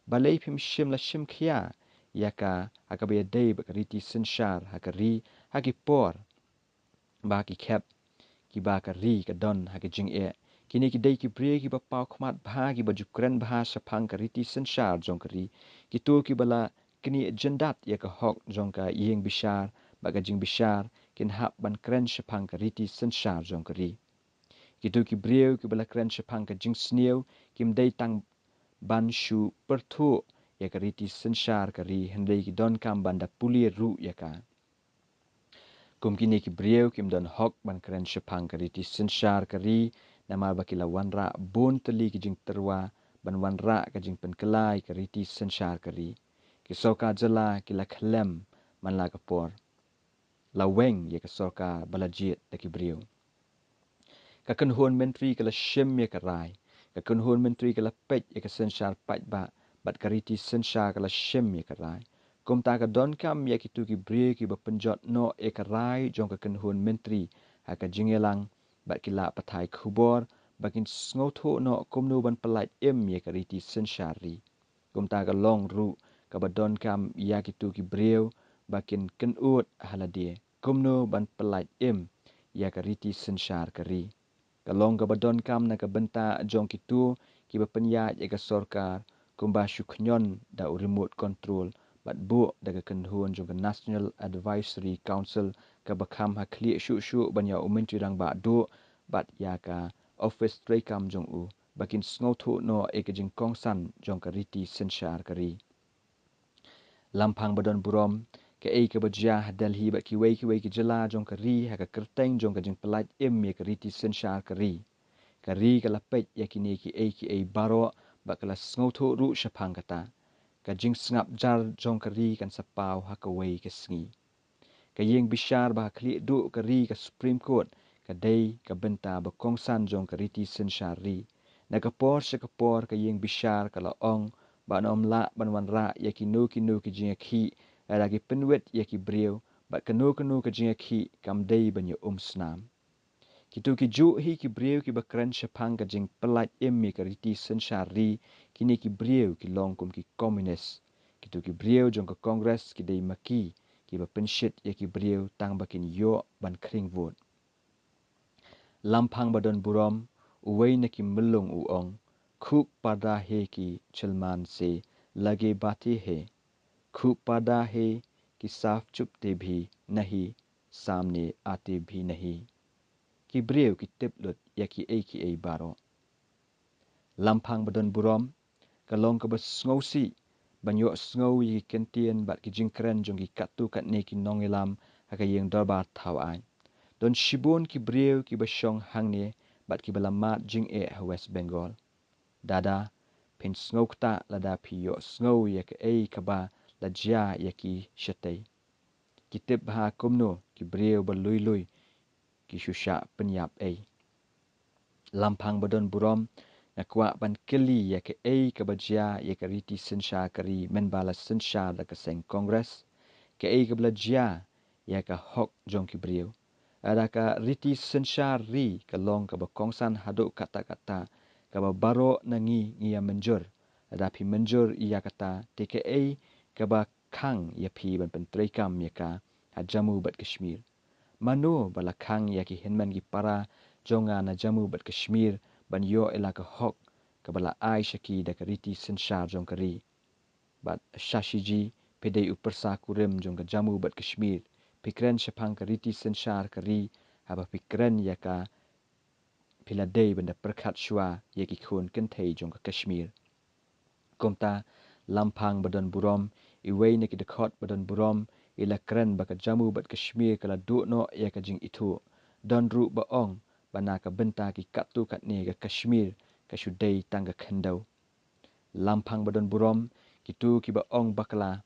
Balei phim shym la shim khia ïa ka ha kaba ïadei bad ka riti synshar ha ka ri ha ki por ba ki khep kiba ka ri ka don ha ka jingeh? Kine ki dei ki briew kiba paw khmat bha, kiba ju kren bha shaphang ka riti synshar jong ka ri. Kito kiba la knieh jyndat ïa ka hok jong ka ïing bishar bad ka jingbishar kin hap ban kren shaphang ka riti synshar jong ka ri. Kito ki briew kiba la kren shaphang ka jingsniew kim dei tang ban shu pyrthuh ïa ka riti synshar ka ri, hynrei ki donkam ban da pule ruh ïa ka. Kum kine ki briew kim don hok ban kren shaphang ka riti synshar ka ri, namar ba ki la wanrah bun tylli ki jingtyrwa ban wanrah ka jingpynkylla ïa ka riti synshar ka ri. Ki sorkar jylla ki la khlem man la ka por, la weng ïa ka sorkar ba la jied da ki briew. Ka kynhun myntri ka la shim ïa ka rai. Ka kynhun myntri ka la peit ïa ka synshar paidbah bad ka riti synshar ka la shim ïa ka rai. Kumta ka donkam ïa kito ki briew kiba pynjot noh ïa ka rai jong ka kynhun myntri ha ka jingïalang bad ki lad pathai khubor ba kin sngewthuh noh kumno ban pyllait im ïa ka riti synshar ri. Kumta ka long ruh kaba donkam ïa kito ki briew ba kin kynud ha lade kumno ban pyllait im ïa ka riti synshar ka ri. Ka long kaba donkam na ka bynta jong kito kiba pynïaid ïa ka sorkar, kumba shu khñiot da u remote control bad buh da ka kynhun jong ka National Advisory Council kaba kham ha khlieh shuh shuh ban ïa u Myntri Rangbah Duh bad ïa ka ophis treikam jong u ba kin sngewthuh noh ïa ka jingkongsan jong ka riti synshar ka ri. Lymphang ba don burom, kaei kaba jia ha Delhi bad kiwei kiwei ki jylla jong ka ri ha ka kyrteng jong ka jingpyllait im ïa ka riti synshar ka ri. Ka ri ka la peit ïa kine kiei kiei baroh bad ka la sngewthuh ruh shaphang kata. Ka jingsngap jar jong ka ri kan sa paw ha kawei ka sngi. Ka ïing bishar ba ha khlieh duh ka ri, ka Supreme Court, ka dei ka bynta ba kongsan jong ka riti synshar ri. Na ka por sha ka por ka ïing bishar ka la ong ba ym lah ban wanrah ïa kino kino ki jingïakhih lada ki pynwit ïa ki briew, bad kano kano ka jingïakhih kam dei ban ïa um snam. Kito kijuh hi ki briew kiba kren shaphang ka jingpyllait im ïa ka riti synshar ri, kine ki briew ki long kum ki komunis. Kito ki briew jong ka Congress ki dei ma ki kiba pynshit ïa ki briew tang ba kin ïoh ban khring vote. Lymphang ba don burom, uwei na ki myllung u ong, "Khub parda hai ki chalman se lage baati hai, khub parda hai ki saf chupte bhi nahi, samne aate bhi nahi." Ki briew ki tip lut ïa kiei kiei baroh. Lymphang ba don burom, ka long kaba sngewsih ban ïohsngew ïa ki kyntien bad ki jingkren jong ki katto katne ki nongïalam ha ka ïing dorbar thaw aiñ. Don shibun ki briew kiba shong hangne bad kiba la mad jingeh ha West Bengal. Dada, phin sngewkta lada phi ïohsngew ïa kaei kaba la jia ïa ki shatei. Ki tip bha kumno ki briew ba lui lui ki shu shah pynïap ei. Lymphang ba don burom, nga kwah ban kylli ïa kaei kaba jia ïa ka riti synshar ka ri mynba la synshar da ka seng Congress, kaei kaba la jia ïa ka hok jong ki briew. Lada ka riti synshar ri ka long kaba kongsan haduh katta katta, kaba baroh na ngi ngi ïa mynjur, lada phi mynjur ïa kata, te kaei kaba khang ïa phi ban pyntreikam ïa ka ha Jammu bad Kashmir? Mano ba la khang ïa ki hynmen ki para jong nga na Jammu bad Kashmir ban ïoh ïa la ka hok kaba la ai sha ki da ka riti synshar jong ka ri? Bad Shashi ji, phi dei u pyrsa kurim jong ka Jammu bad Kashmir, phi kren shaphang ka riti synshar ka ri, haba phi kren ïa ka phi la dei ban da pyrkhat shuwa ïa ki khun kynthei jong ka Kashmir. Kumta, Lymphang ba don burom, iwei na ki dkhot ba don burom, i la kren ba ka Jammu bad Kashmir ka la duh noh ïa ka jingithuh. Don ruh ba ong ba na ka bynta ki katto katne ka Kashmir ka shu dei tang ka khyndew. Lymphang ba don burom, kito kiba ong bakla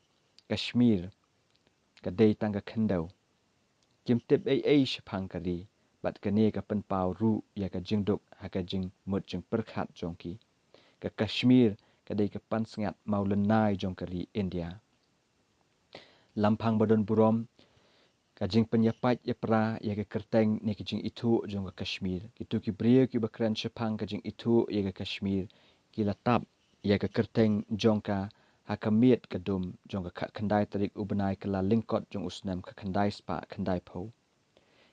Kashmir ka dei tang ka khyndew, kim tip ei ei shaphang ka ri, bad kane ka pynpaw ruh ïa ka jingduk ha ka jingmut jingpyrkhat jong ki. Ka Kashmir ka dei ka pansngiat mawlynnai jong ka ri India. Lymphang ba don burom, Ka jingpynïapait ïapra ïa ka kyrteng ne ka jingithuh jong ka Kashmir. Kito ki briew kiba kren shaphang ka jingithuh ïa ka Kashmir ki la tap ïa ka kyrteng jong ka ha ka miet ka dum jong ka khatkhyndai tarik u bnai Kyllalyngkot jong u snem ka khyndai spah khyndai phew.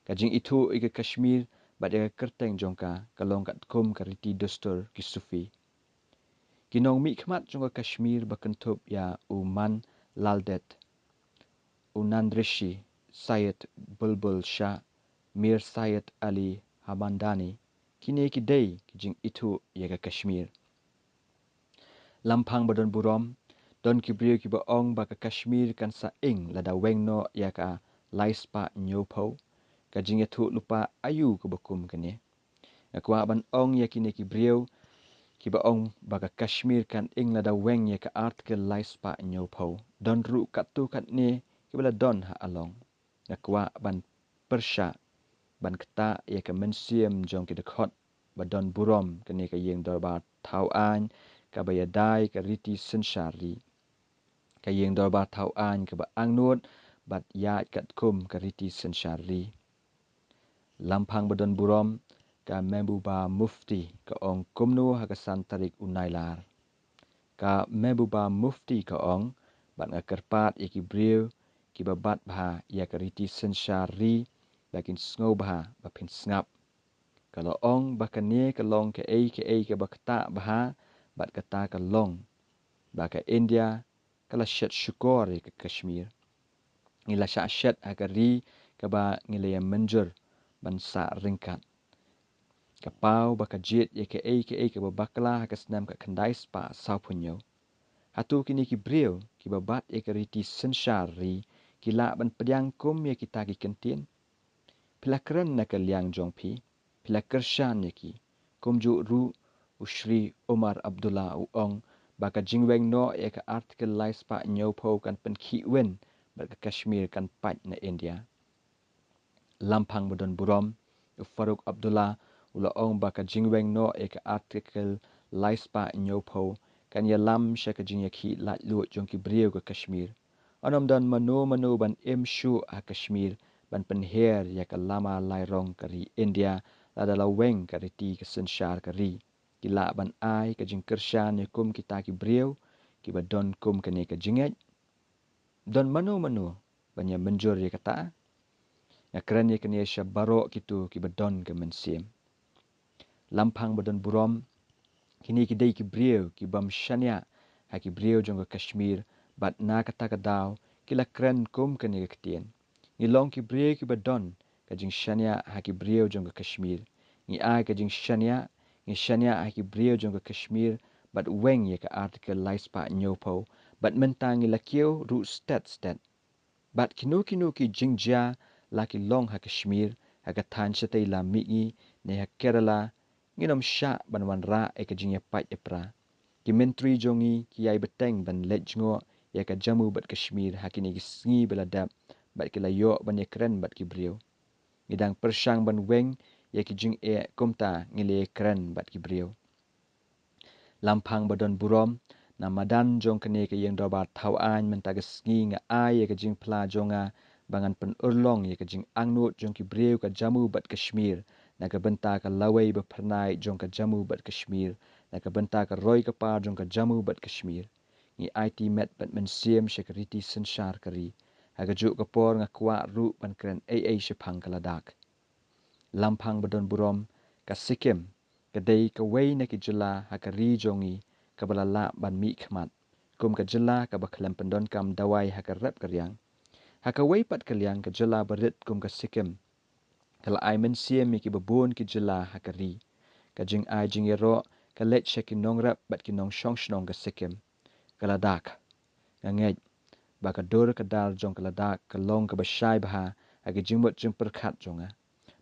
Ka jingithuh ïa ka Kashmir bad ïa ka kyrteng jong ka ka long katkum ka riti dustur ki Sufi. Ki nongmihkhmat jong ka Kashmir ba kynthup ïa u Man Laldet, u Nan Rishi, Syed Bulbul Shah, Mir Syed Ali Hamdani, kine ki dei ki jingithuh ïa ka Kashmir. Lampang ba don burom, don ki briew kiba ong ba ka Kashmir kan sa ing lada weng noh ïa ka lai spah hynñiew phew. Ka jingïathuh lypa aïu kaba kum kane? Nga kwah ban ong ïa kine ki briew kiba ong ba ka Kashmir kan ing lada weng ïa ka Article lai spah hynñiew phew. Don ruh katto katne kiba la don ha along. Nga kwah ban pyrshah ban ktah ïa ka mynsiem jong ki dkhot ba don burom, kane ka ïing dorbar thaw aiñ kaba ïadei ka riti synshar ri. Ka ïing dorbar thaw aiñ kaba angnud bad ïaid katkum ka riti synshar ri. Lampang ba don burom, ka Mehbooba Mufti ka ong kumno ha ka san tarik u Nailar. Ka Mehbooba Mufti ka ong, bad nga kyrpad ïa ki briew kiba bat bha ïa ka riti synshar ri ba kin sngew bha ba phin sngap. Ka la ong ba kane ka long kaei kaei kaba ktah bha bad kata ka long ba ka India ka la shet shukor ïa ka Kashmir. Ngi la shah shet ha ka ri kaba ngi la ïa mynjur ban sah ryngkat. Ka paw ba ka jied ïa kaei kaei kaba bakla ha ka snem ka khyndai spah saw phew hynñiew. Hato kine ki briew kiba bat ïa ka riti synshar ri ki lah ban pdiang kum ïa kita ki kyntien? Phi la kren na ka liang jong phi, phi la kyrshan ïa ki. Kumjuh ruh u Shri Omar Abdullah u ong ba ka jingweng noh ïa ka Article lai spah hynñiew phew kan pynkhih win bad ka Kashmir kan pait na India. Lampang ba don burom, u Farooq Abdullah u la ong ba ka jingweng noh ïa ka Article lai spah hynñiew phew kan ïalam sha ka jingïakhih laitluid jong ki briew ka Kashmir. Ym don mano mano ban im shuh ha Kashmir ban pynher ïa ka lama lai rong ka ri India lada la weng ka riti ka synshar ka ri. Ki lah ban ai ka jingkyrshan ïa kum kita ki briew kiba don kum kane ka jingngeit? Don mano mano ban ïa mynjur ïa kata? Nga kren ïa kane sha baroh kito kiba don ka mynsiem. Lampang ba don burom, kine ki dei ki briew ki bym shaniah ha ki briew jong ka Kashmir, bad na kata ka daw ki la kren kum kane ka ktien. Ngi long ki briew kiba don ka jingshaniah ha ki briew jong ka Kashmir. Ngi ai ka jingshaniah, ngi shaniah ha ki briew jong ka Kashmir bad weng ïa ka Article lai spah hynñiew phew, bad mynta ngi la kiew ruh stet stet. Bad kino kino ki jingjia, la ki long ha Kashmir, ha ka thaiñ shatei lam mihngi, ne ha Kerala, ngin ym shah ban wanrah ïa ka jingïapait ïapra. Ki myntri jong ngi ki ïai bteng ban leit jngoh ïa ka Jammu bad Kashmir ha kine ki sngi ba la dep, bad ki la ïoh ban ïakren bad ki briew. Ngi dang pyrshang ban weng ïa ki jingeh, kumta ngi la ïakren bad ki briew. Lampang ba don burom, na madan jong kane ka ïing dorbar thaw aiñ mynta ka sngi nga ai ïa ka jingphla jong nga ba ngan pynurlong ïa ka jingangnud jong ki briew ka Jammu bad Kashmir na ka bynta ka lawei ba phyrnai jong ka Jammu bad Kashmir, na ka bynta ka roi ka par jong ka Jammu bad Kashmir. Ngi aiti met bad mynsiem sha ka riti synshar ka ri. Ha kajuh ka por nga kwah ruh ban kren ei ei shaphang ka Ladakh. Lampang ba don burom, ka Sikkim ka dei kawei na ki jylla ha ka ri jong ngi kaba la lah ban mihkhmat kum ka jylla kaba khlem pyndonkam dawai ha ka rep ka riang. Ha kawei pat ka liang, ka jylla ba rit kum ka Sikkim ka la ai mynsiem ïa kiba bun ki jylla ha ka ri. Ka jingai jingïaroh ka leit sha ki nongrep bad ki nongshong shnong ka Sikkim. Ka Ladakh, nga ngeit ba ka dur ka dar jong ka Ladakh ka long kaba shai bha ha ki jingmut jingpyrkhat jong nga.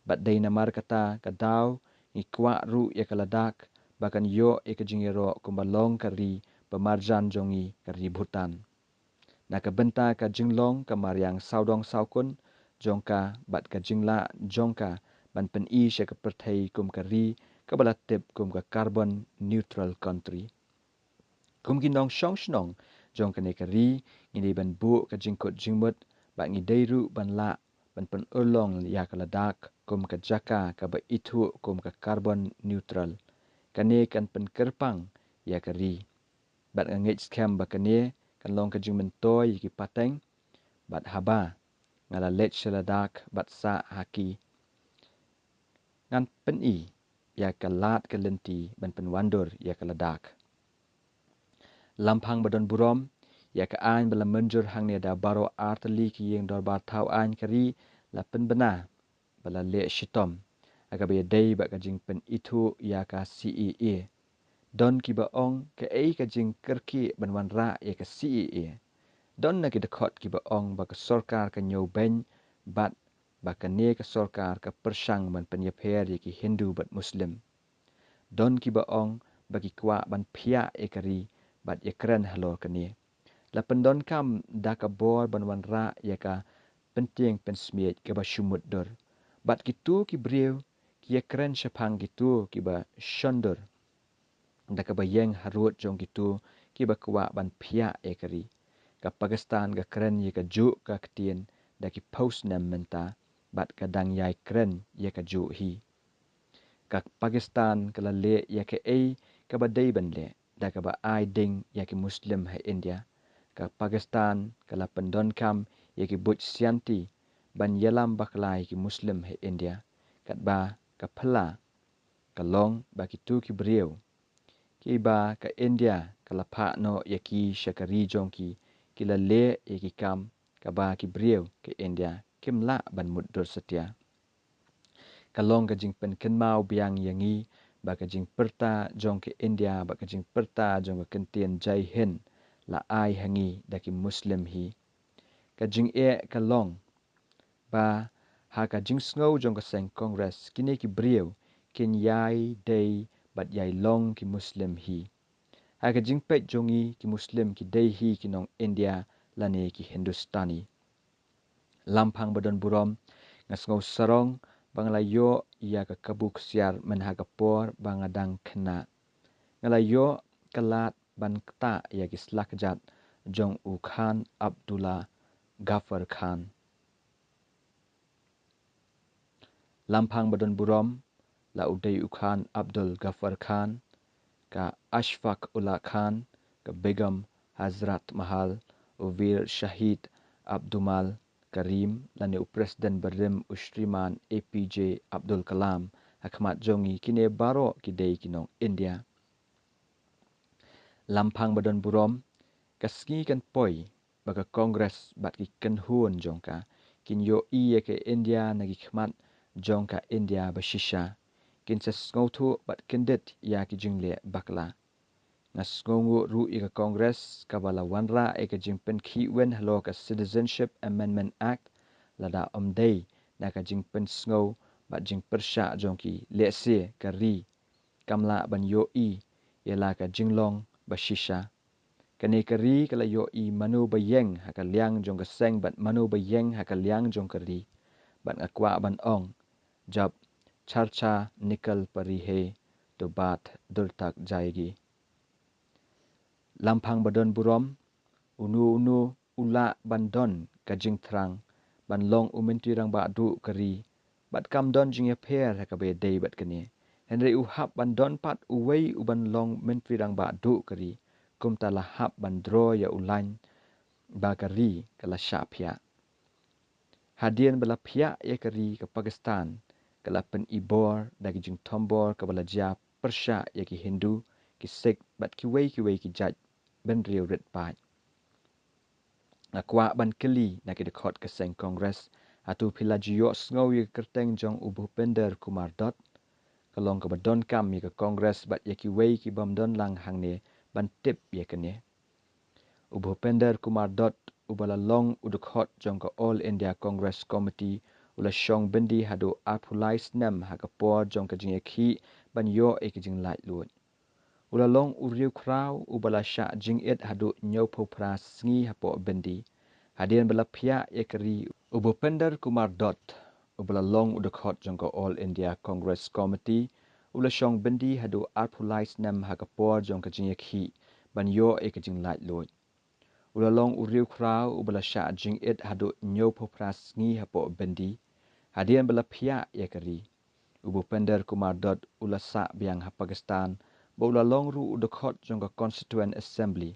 Bad dei namar kata ka daw ngi kwah ruh ïa ka Ladakh ba kan ïoh ïa ka jingïaroh kumba long ka ri ba marjan jong ngi, ka ri Bhutan. Na ka bynta ka jinglong ka mariang sawdong sawkun jong ka bad ka jinglah jong ka ban pyni sha ka pyrthei kum ka ri kaba la tip kum ka carbon neutral country. Kum ki nongshong shnong jong kane ka ri, ngi dei ban buh ka jingkut jingmut bad ngi dei ruh ban lah ban pynurlong ïa ka Ladakh kum ka jaka kaba ithuh kum ka carbon neutral. Kane kan pynkyrpang ïa ka ri. Bad nga ngeit skhem ba kane kan long ka jingmyntoi ïa ki pateng. Bad haba nga la leit sha Ladakh bad sah ha ki, ngan pyni ïa ka lad ka lynti ban pynwandur ïa ka Ladakh. Lampang ba don burom ïa ka aiñ ba la mynjur hangne da baroh artylli ki ïing dorbar thaw aiñ ka ri la pynbna ba la leh shitom ha kaba ïadei bad ka jingpynithuh ïa ka C A A. Don kiba ong kaei ka jingkyrkieh ban wanrah ïa ka C A A. Don na ki dkhot kiba ong ba ka sorkar ka ñiewbeiñ bad ba kane ka sorkar ka pyrshang ban pynïapher ïa ki Hindu bad Muslim. Don kiba ong ba ki kwah ban phiah ïa ka ri bad ïakren halor kane. La pyndonkam da ka bor ban wanrah ïa ka pyntieng pynsmiej kaba shu mutdur. Bad kito ki briew ki ïakren shaphang kito kiba shondur da kaba ïeng harud jong kito kiba kwah ban phiah ïa ka ri. Ka Pakistan ka kren ïa kajuh ka ktien da ki phew snem mynta bad ka dang ïai kren ïa kajuh hi. Ka Pakistan ka la leh ïa kaei kaba dei ban leh da kaba ai ding ïa ki Muslim ha India. Ka Pakistan ka la pyndonkam ïa ki buit Shanti ban ïalam bakla ïa ki Muslim ha India. Katba ka phylla ka long ba kito ki briew kiba ka India ka la phah noh ïa ki sha ka ri jong ki, ki la leh ïa ki kam kaba ki briew ka India kim lah ban mutdur satia. Ka long ka jingpynkynmaw biang ïa ngi ba ka jingpyrta jong ka India bad ka jingpyrta jong ka kyntien Jai Hind la ai ha ngi da ki Muslim hi. Ka jingeh ka long ba ha ka jingsngew jong ka seng Congress kine ki briew kin ïai dei bad ïai long ki Muslim hi. Ha ka jingpeit jong ngi ki Muslim ki dei hi ki nong India lane ki Hindustani. Lampang ba don burom, nga sngew sarong ba nga la ïoh ïa ka kabu ksiar myn ha ka por ba nga dang khynnah. Nga la ïoh ka lad ban ktah ïa ki slakjat jong u Khan Abdullah Ghaffar Khan. Lampang ba don burom, la u dei u Khan Abdul Ghaffar Khan, ka Ashfaq Ullah Khan, ka Begum Hazrat Mahal, u Veer Shahid Abdumal Karim, lane u President barim u Shriman A P J Abdul Kalam, ha khmat jong ngi kine baroh ki dei ki nong India. Lampang ba don burom, ka sngi kan poi ba ka Congress bad ki kynhun jong ka kin ïohi ïa ka India na ki khmat jong ka India ba shisha. Kin sa sngewthuh bad kyndit ïa ki jingleh bakla. Nga sngewnguh ruh ïa ka Congress kaba la wanrah ïa ka jingpynkhih win halor ka Citizenship Amendment Act, lada ym dei na ka jingpynsngew bad jingpyrshah jong ki, lehse ka ri kam lah ban ïohi ïa la ka jinglong ba shisha. Kane ka ri ka la ïohi mano ba ïeng ha ka liang jong ka seng bad mano ba ïeng ha ka liang jong ka ri. Bad nga kwah ban ong, jab charcha nikal pari hai to baat dur tak jayegi. Lampang ba don burom, uno uno u lah ban don ka jingthrang ban long u Myntri Rangbah Duh ka ri, bad kam don jingïapher ha kaba ïadei bad kane. Hynrei u hap ban don pat uwei u ban long Myntri Rangbah Duh ka ri, kumta la hap ban draw ïa u lain ba ka ri ka la shah phiah. Hadien ba la phiah ïa ka ri, ka Pakistan ka la pynibor da ki jingthombor kaba la jia pyrshah ïa ki Hindu, ki Sikh bad kiwei kiwei ki jait bynriew rit paid. Nga kwah ban kylli na ki dkhot ka seng Congress, hato phi la ju ïohsngew ïa ka kyrteng jong u Bhupinder Kumar Dutt? Ka long kaba donkam ïa ka Congress bad ïa kiwei ki bym don lang hangne ban tip ïa kane. U Bhupinder Kumar Dutt, uba la long u dkhot jong ka All India Congress Committee, u la shong byndi haduh arphew lai snem ha ka por jong ka jingïakhih ban ïoh ïa ka jinglaitluid. U la long u riewkhraw uba la shah jingit haduh hynñiewphew phra sngi hapoh byndi. Hadien ba la phiah ïa ka ri, u Bhupinder Kumar Dutt, uba la long u dkhot jong ka All India Congress Committee, u la shong byndi haduh arphew lai snem ha ka por jong ka jingïakhih ban ïoh ïa ka jinglaitluid. U la long u riewkhraw uba la shah jingit haduh hynñiewphew phra sngi hapoh byndi hadien ba la phiah ïa ka ri. U Bhupender Kumar Dutt u la sah biang ha Pakistan, ba u la long ruh u dkhot jong ka Constituent Assembly.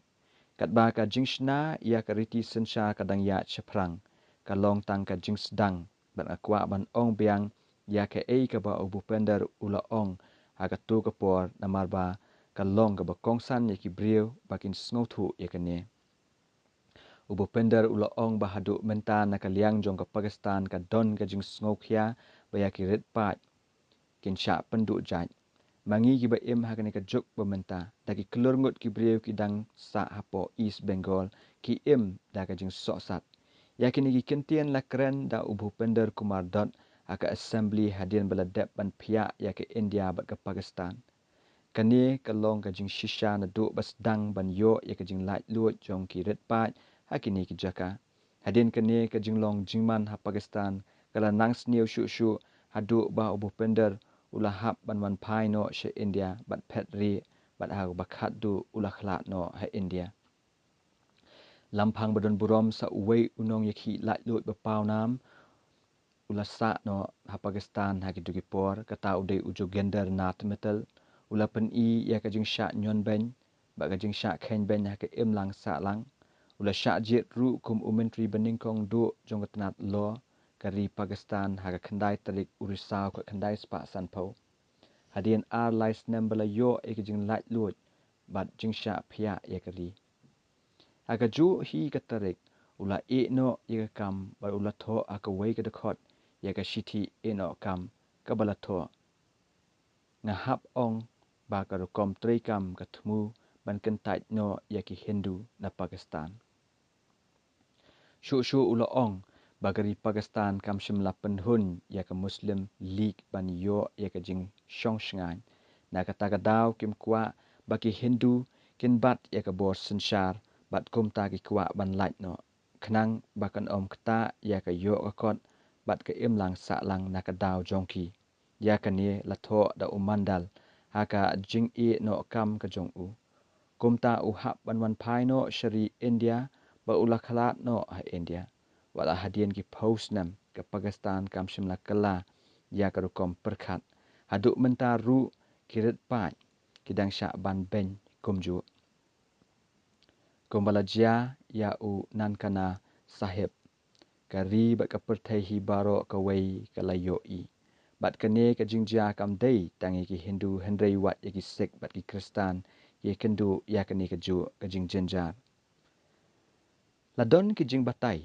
Katba ka jingshna ïa ka riti synshar ka dang ïaid shaphrang, ka long tang ka jingsdang, bad nga kwah ban ong biang ïa kaei kaba u Bhupender u la ong ha kato ka por, namar ba ka long kaba kongsan ïa ki briew ba kin sngewthuh ïa kane. U Bhupender u la ong ba haduh mynta na ka liang jong ka Pakistan ka don ka jingsngewkhia ba ïa ki rit paid kin shah pynduh jait. Ma ngi kiba im ha kane ka juk ba mynta, da ki klur ngut ki briew ki dang sah hapoh East Bengal, ki im da ka jingsohsat. Ïa kine ki kyntien la kren da u Bhupender Kumar Dutt ha ka Assembly hadien ba la dep ban phiah ïa ka India bad ka Pakistan. Kane ka long ka jingshisha naduh ba sdang ban ïoh ïa ka jinglaitluid jong ki rit paid ha kine ki jaka. Hadien kane ka jinglong jingman ha Pakistan ka la nang sniew shuh shuh haduh ba u Bhupender u la hap ban wan phai noh sha India bad phet rieh, bad ha kaba khatduh u la khlad noh ha India. Lamphang ba don burom sa uwei u nongïakhih laitluid ba pawnam u la sah noh ha Pakistan ha kito ki por, kata u dei u Jogendra Nath Mittal. U la pyni ïa ka jingshah ñion beiñ bad ka jingshah kheiñ beiñ ha ka imlang sahlang. U la shah jied ruh kum u Myntri banyngkong duh jong ka tnat law ka ri Pakistan ha ka khyndai tarik u Risaw khatkhyndai spah sanphew, hadien ar lai snem ba la ïoh ïa ka jinglaitluid bad jingshah phiah ïa ka ri. Ha kajuh hi ka tarik u la ïeh noh ïa ka kam bad u la thoh ha kawei ka dkhot ïa ka shithi ïeh noh kam kaba la thoh: Nga hap ong ba ka rukom treikam ka thmu ban kyntait noh ïa ki Hindu na Pakistan. Shuh shuh u la ong ba ka ri Pakistan kam shym la pynhun ïa ka Muslim League ban ïoh ïa ka jingshong shngaiñ. Na kata ka daw kim kwah ba ki Hindu kin bat ïa ka bor synshar, bad kumta ki kwah ban lait noh, khnang ba kan ym ktah ïa ka ïoh ka kot bad ka imlang sahlang na ka daw jong ki. Ïa kane la thoh da u Mandal ha ka jingïeh noh kam ka jong u. Kumta u hap ban wan phai noh sha ri India bad u la khlad noh ha India. Wat la hadien ki phew snem ka Pakistan kam shym la kylla ïa ka rukom pyrkhat. Haduh mynta ruh ki rit paid ki dang shah ban beiñ kumjuh. Kumba la jia ïa u Nankana Sahib, ka ri bad ka pyrthei hi baroh kawei ka la ïohi. Bad kane ka jingjia kam dei tang ïa ki Hindu hynrei wat ïa ki Sikh bad ki Khristan ki ïakynduh ïa kane kajuh ka jingjynjar. La don ki jingbatai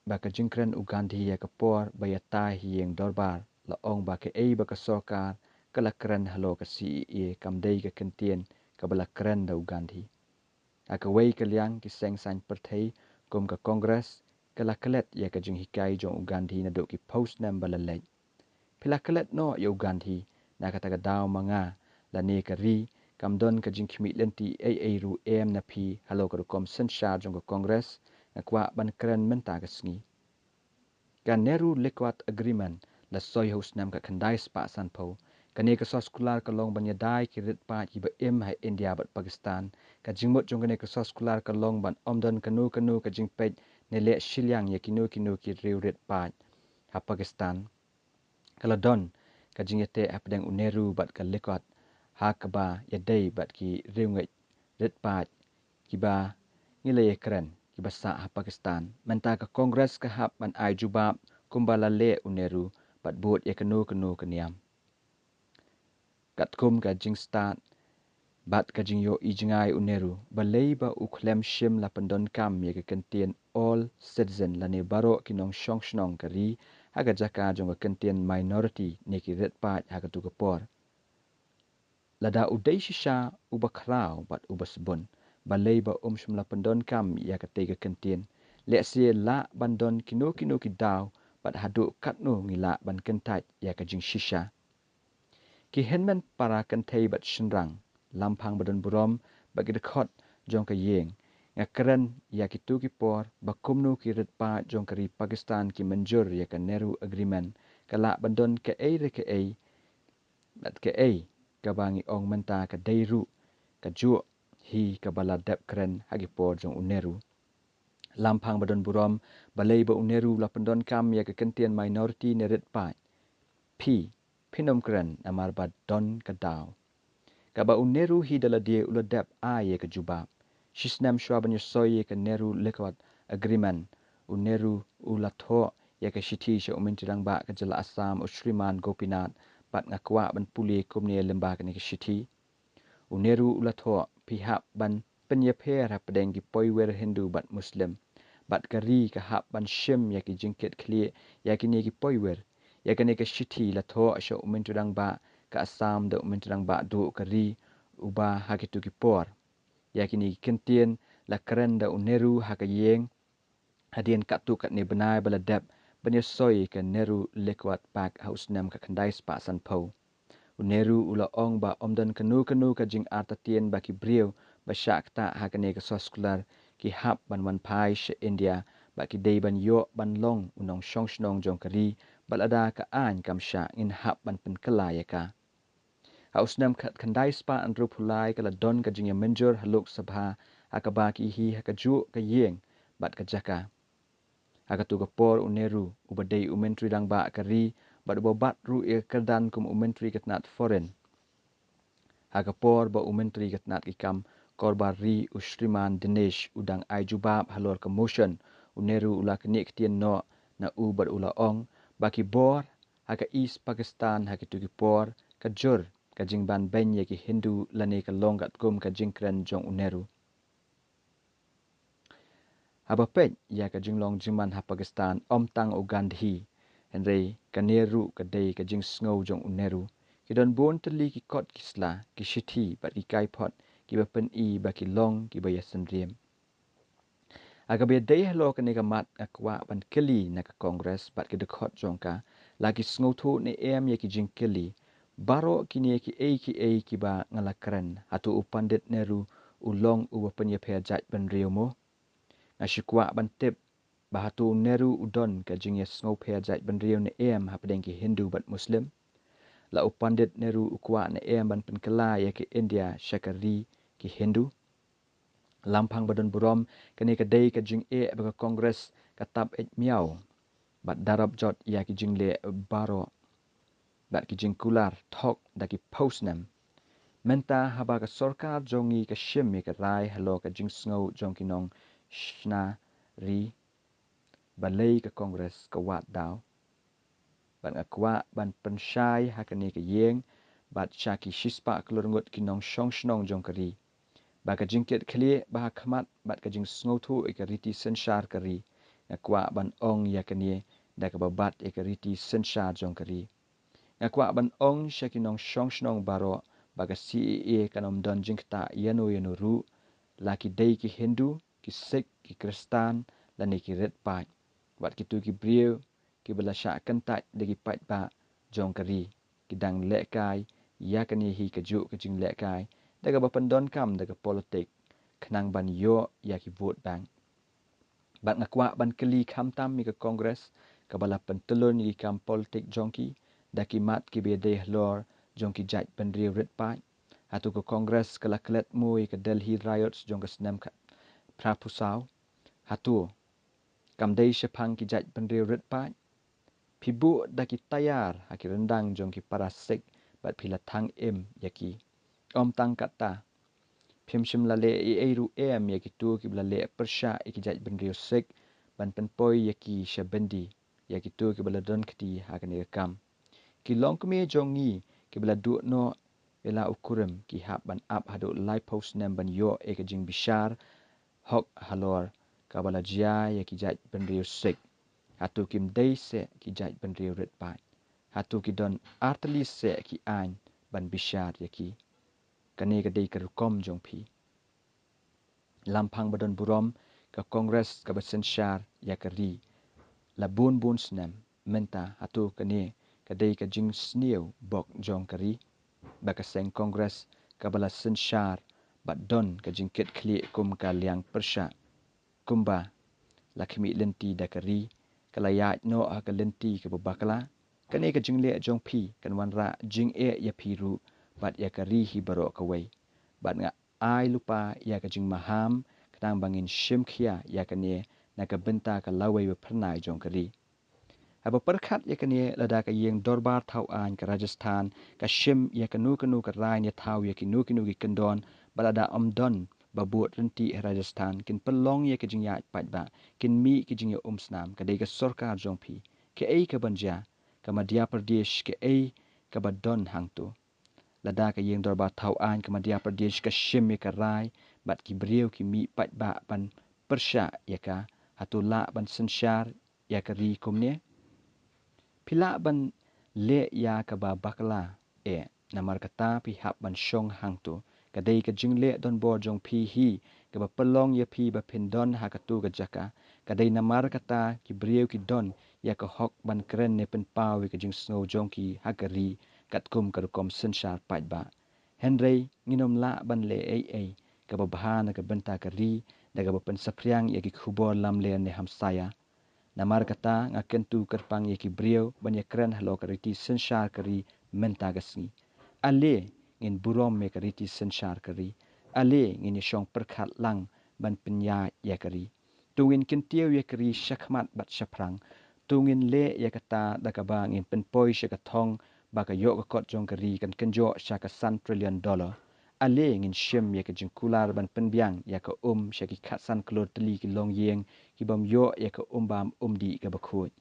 ba ka jingkren u Gandhi ïa ka por ba ïatai ha ïing dorbar, la ong ba kaei ba ka sorkar ka la kren halor ka C A A kam dei ka kyntien kaba la kren da u Gandhi. Ha kawei ka liang, ki seng saiñ pyrthei kum ka Congress ka la klet ïa ka jinghikai jong u Gandhi naduh ki phew snem ba la leit. Phi la klet noh ïa u Gandhi, na kata ka daw ma nga lane ka ri kam don ka jingkhmih lynti ei ei ruh em na phi halor ka rukom synshar jong ka Congress. Nga kwah ban kren mynta ka sngi. Ka Nehru-Liaquat Agreement la soi ha u snem khatkhyndai spah sanphew. Kane ka soskular ka long ban ïada ïa ki rit paid kiba im ha India bad Pakistan. Ka jingmut jong kane ka soskular ka long ban ym don kano kano ka jingpeit ne leh shiliang ïa kino kino ki riew rit paid ha Pakistan. Ka la don ka jingïateh hapdeng u Nehru bad ka Liaquat ha kaba ïadei bad ki riewngeit rit paid kiba ngi la ïakren, kiba sah ha Pakistan. Mynta ka Congress ka hap ban ai jubab kumba la leh u Nehru bad bud ïa kano kano ka niam. Katkum ka jingstad bad ka jingïohi jngai u Nehru, balei ba u khlem shym la pyndonkam ïa ka kyntien all citizen lane baroh ki nongshong shnong ka ri ha ka jaka jong ka kyntien minority ne ki rit paid ha katu ka por? Lada u dei shisha uba khraw bad uba sbun, balei ba um shym la pyndonkam ïa katei ka kyntien? Lehse lah ban don kino kino ki daw, bad haduh katno ngi lah ban kyntait ïa ka jingshisha? Ki hynmen para kynthei bad shynrang, lamphang ba don burom bad ki dkhot jong ka ïing, nga kren ïa kitu ki por ba kumno ki rit paid jong ka ri Pakistan ki mynjur ïa ka Nehru Agreement, ka lah ban don kaei re kaei bad kaei kaba ngi ong mynta ka dei ruh kajuh hi kaba la dep kren ha ki por jong u Nehru. Lampang ba don burom, balei ba u Nehru u la pyndonkam ïa ka kyntien minority ne rit paid? Phi, phin ym kren namar ba don ka daw. Kaba u Nehru hi da lade u la dep ai ïa ka jubab. Shisnem shuwa ban ïasoi ïa ka Nehru-Liaquat Agreement, u Nehru u la thoh ïa ka shithi sha u Myntri Rangbah ka jylla Assam, u Shriman Gopinath, bad nga kwah ban pule kumne lyngba kane ka shithi. U Nehru u la thoh, phi hap ban pynïapher hapdeng ki poiwer Hindu bad Muslim, bad ka ri ka hap ban shim ïa ki jingkitkhlieh ïa kine ki poiwer. Ïa kane ka shithi la thoh sha u Myntri Rangbah ka Assam da u Myntri Rangbah duh ka ri, uba ha kitu ki por. Ïa kine ki kyntien la kren da u Nehru ha ka ïing hadien katto katne bnai ba la dep ban ïasoi ka Nehru-Liaquat Pact ha u snem ka khyndai spah sanphew. U Nehru u la ong ba ym don kano kano ka jingartatien ba ki briew ba shah ktah ha kane ka soskular ki hap ban wan phai sha India, ba ki dei ban ïoh ban long u nongshong shnong jong ka ri, bad lada ka aiñ kam shah, ngin hap ban pynkylla ïa ka. Ha u snem khat khyndai spah hynriewphew lai ka la don ka jingïamynjur ha Lok Sabha, ha kaba ki hi ha kajuh ka ïing bad ka jaka. Ha katu ka por u Nehru, uba dei u Myntri Rangbah ka ri, bad uba bat ruh ïa ka kyrdan kum u Myntri ka tnat Foreign. Ha ka por ba u Myntri ka tnat ki kam korbar ri, u Shriman Dinesh, u dang ai jubab halor ka motion, u Nehru u la knieh ktien noh na u bad u la ong ba ki bor ha ka East Pakistan ha kitu ki por ka jur ka jingbanbeiñ ïa ki Hindu lane ka long katkum ka jingkren jong u Nehru. Haba peit ïa ka jinglong jingman ha Pakistan, ym tang u Gandhi, hynrei kane ruh ka dei ka jingsngew jong u Nehru. Ki don bun tylli ki kot ki sla, ki shithi bad ki kaiphod kiba pyni ba ki long kiba ïasynriem. Ha kaba ïadei halor kane ka mat, nga kwah ban kylli na ka Congress bad ki dkhot jong ka, la ki sngewthuh ne em ïa ki jingkylli? Baroh kine kiei kiei kiba nga la kren, hato u Pandit Nehru u long uba pynïapher jaitbynriew mo? Nga shu kwah ban tip ba hato u Nehru u don ka jingïasngewpher jaitbynriew ne em hapdeng ki Hindu bad Muslim? La u Pandit Nehru u kwah ne em ban pynkylla ïa ka India sha ka ri ki Hindu? Lampang ba don burom, kane ka dei ka jingeh ba ka Congress ka tap eit miaw bad darap jot ïa ki jingleh baroh bad ki jingkular thok da ki phew snem. Mynta haba ka sorkar jong ngi ka shim ïa ka rai halor ka jingsngew jong ki nongshna ri, balei ka Congress ka wad daw? Bad nga kwah ban pynshai ha kane ka ïing bad sha ki shispah klur ngut ki nongshong shnong jong ka ri, ba ka jingkitkhlieh ba ha khmat bad ka jingsngewthuh ïa ka riti synshar ka ri, nga kwah ban ong ïa kane da kaba bat ïa ka riti synshar jong ka ri. Nga kwah ban ong sha ki nongshong shnong baroh ba ka C A A kan ym don jingktah ïano ïano ruh, la ki dei ki Hindu, ki Sikh, ki Khristan lane ki rit paid. Wat kito ki briew kiba la shah kyntait da ki paidbah jong ka ri, ki dang lehkai ïa kane hi kajuh ka jinglehkai da kaba pyndonkam da ka politik khnang ban ïoh ïa ki vote bank. Bad nga kwah ban kylli khamtam ïa ka Congress kaba la pyntylun ïa ki kam politik jong ki da ki mat kiba ïadei halor jong ki jaitbynriew rit paid. Hato ka Congress ka la klet mo ïa ka Delhi riots jong ka snem khat phra phew saw? Hato kam dei shaphang ki jaitbynriew rit paid? Phi buh da ki tayar ha ki ryndang jong ki para Sikh bad phi la thang im ïa ki. Ym tang katta, phim shym la leh ei ei ruh em ïa kito kiba la leh pyrshah ïa ki jaitbynriew Sikh ban pynpoi ïa ki sha byndi, ïa kito kiba la don kti ha kane ka kam. Ki longkmie jong ngi kiba la duh noh ïa la u kurim ki hap ban ap haduh laiphew snem ban ïoh ïa ka jingbishar hok halor kaba la jia ïa ki jaitbynriew Sikh. Hato kim dei seh ki jaitbynriew rit paid? Hato ki don artylli seh ki aiñ ban bishar ïa ki? Kane ka dei ka rukom jong phi. Lampang ba don burom, ka Congress kaba synshar ïa ka ri la bun bun snem. Mynta hato kane ka dei ka jingsniew bok jong ka ri, ba ka seng Congress kaba la synshar bad don ka jingkitkhlieh kum ka liang pyrshah, kumba la khmih lynti da ka ri, ka la ïaid noh ha ka lynti kaba bakla? Kane ka jingleh jong phi kan wanrah jingeh ïa phi ruh bad ïa ka ri hi baroh kawei. Bad nga ai lypa ïa ka jingmaham khnang ba ngin shim khia ïa kane na ka bynta ka lawei ba phyrnai jong ka ri. Haba pyrkhat ïa kane, lada ka ïing dorbar thaw aiñ ka Rajasthan ka shim ïa kano kano ka rai ne thaw ïa kino kino ki kyndon, bad lada ym don ba bud ryntih ha Rajasthan, kin pynlong ïa ka jingïaid paidbah, kin mih ki jingïaumsnam, ka dei ka sorkar jong phi. Kaei kaban jia? Ka Madhya Pradesh, kaei kaba don hangto? Lada ka ïing dorbar thaw aiñ ka Madhya Pradesh ka shim ïa ka rai bad ki briew ki mih paidbah ban pyrshah ïa ka, hato lah ban synshar ïa ka ri kumne? Phi lah ban leh ïa kaba bakla eh, namar kata phi hap ban shong hangto. Ka dei ka jingleh donbor jong phi hi kaba pynlong ïa phi ba phin don ha kato ka jaka. Ka dei namar kata ki briew ki don ïa ka hok ban kren ne pynpaw ïa ka jingsngew jong ki ha ka ri katkum ka rukom synshar paidbah. Hynrei ngin ym lah ban leh ei ei kaba bha na ka bynta ka ri da kaba pynsaphriang ïa ki khubor lamler ne hamsaïa. Namar kata nga kyntu kyrpang ïa ki briew ban ïakren halor ka riti synshar ka ri mynta ka sngi. Ale ngin burom ïa ka riti synshar ka ri. Ale ngin ïashong pyrkhat lang ban pynïaid ïa ka ri. To ngin kyntiew ïa ka ri shakhmat bad shaphrang. To ngin leh ïa kata da kaba ngin pynpoi sha ka thong ba ka ïoh ka kot jong ka ri kan kynjoh sha ka san trillion dollar. Ale ngin shim ïa ka jingkular ban pynbiang ïa ka um sha ki khatsan klur tylli ki longïing ki bym ïoh ïa ka um bam um dih kaba khuid.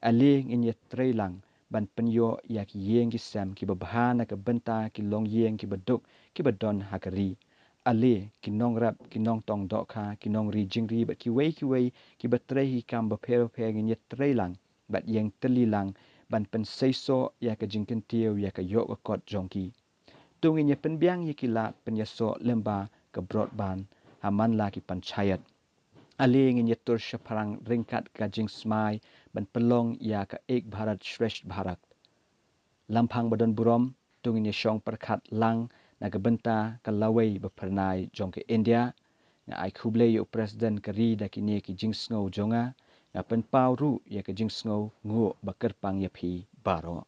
Ale ngin ïatrei lang ban pynïoh ïa ki ïing ki sem kiba bha na ka bynta ki longïing kiba duk kiba don ha ka ri. Ale ki nongrep, ki nongtong dohkha, ki nongri jingri bad kiwei kiwei kiba trei ki kam bapher bapher, ngin ïatrei lang bad ïeng tylli lang ban pynseisoh ïa ka jingkyntiew ïa ka ïoh ka kot jong ki. To ngin ïa pynbiang ïa ki lad pynïasoh lyngba ka broadband ha man la ki panchayat. Ale ngin ïatur shaphrang ryngkat ka jingsmai ban pynlong ïa ka Ek Bharat Shreshtha Bharat. Lampang ba don burom, to ngin ïashong pyrkhat lang na ka bynta ka lawei ba phyrnai jong ka India. Nga ai khublei ïa u President ka ri da kine ki jingsngew jong nga. Nga pynpaw ruh ïa ka jingsngew nguh ba kyrpang ïa phi baroh.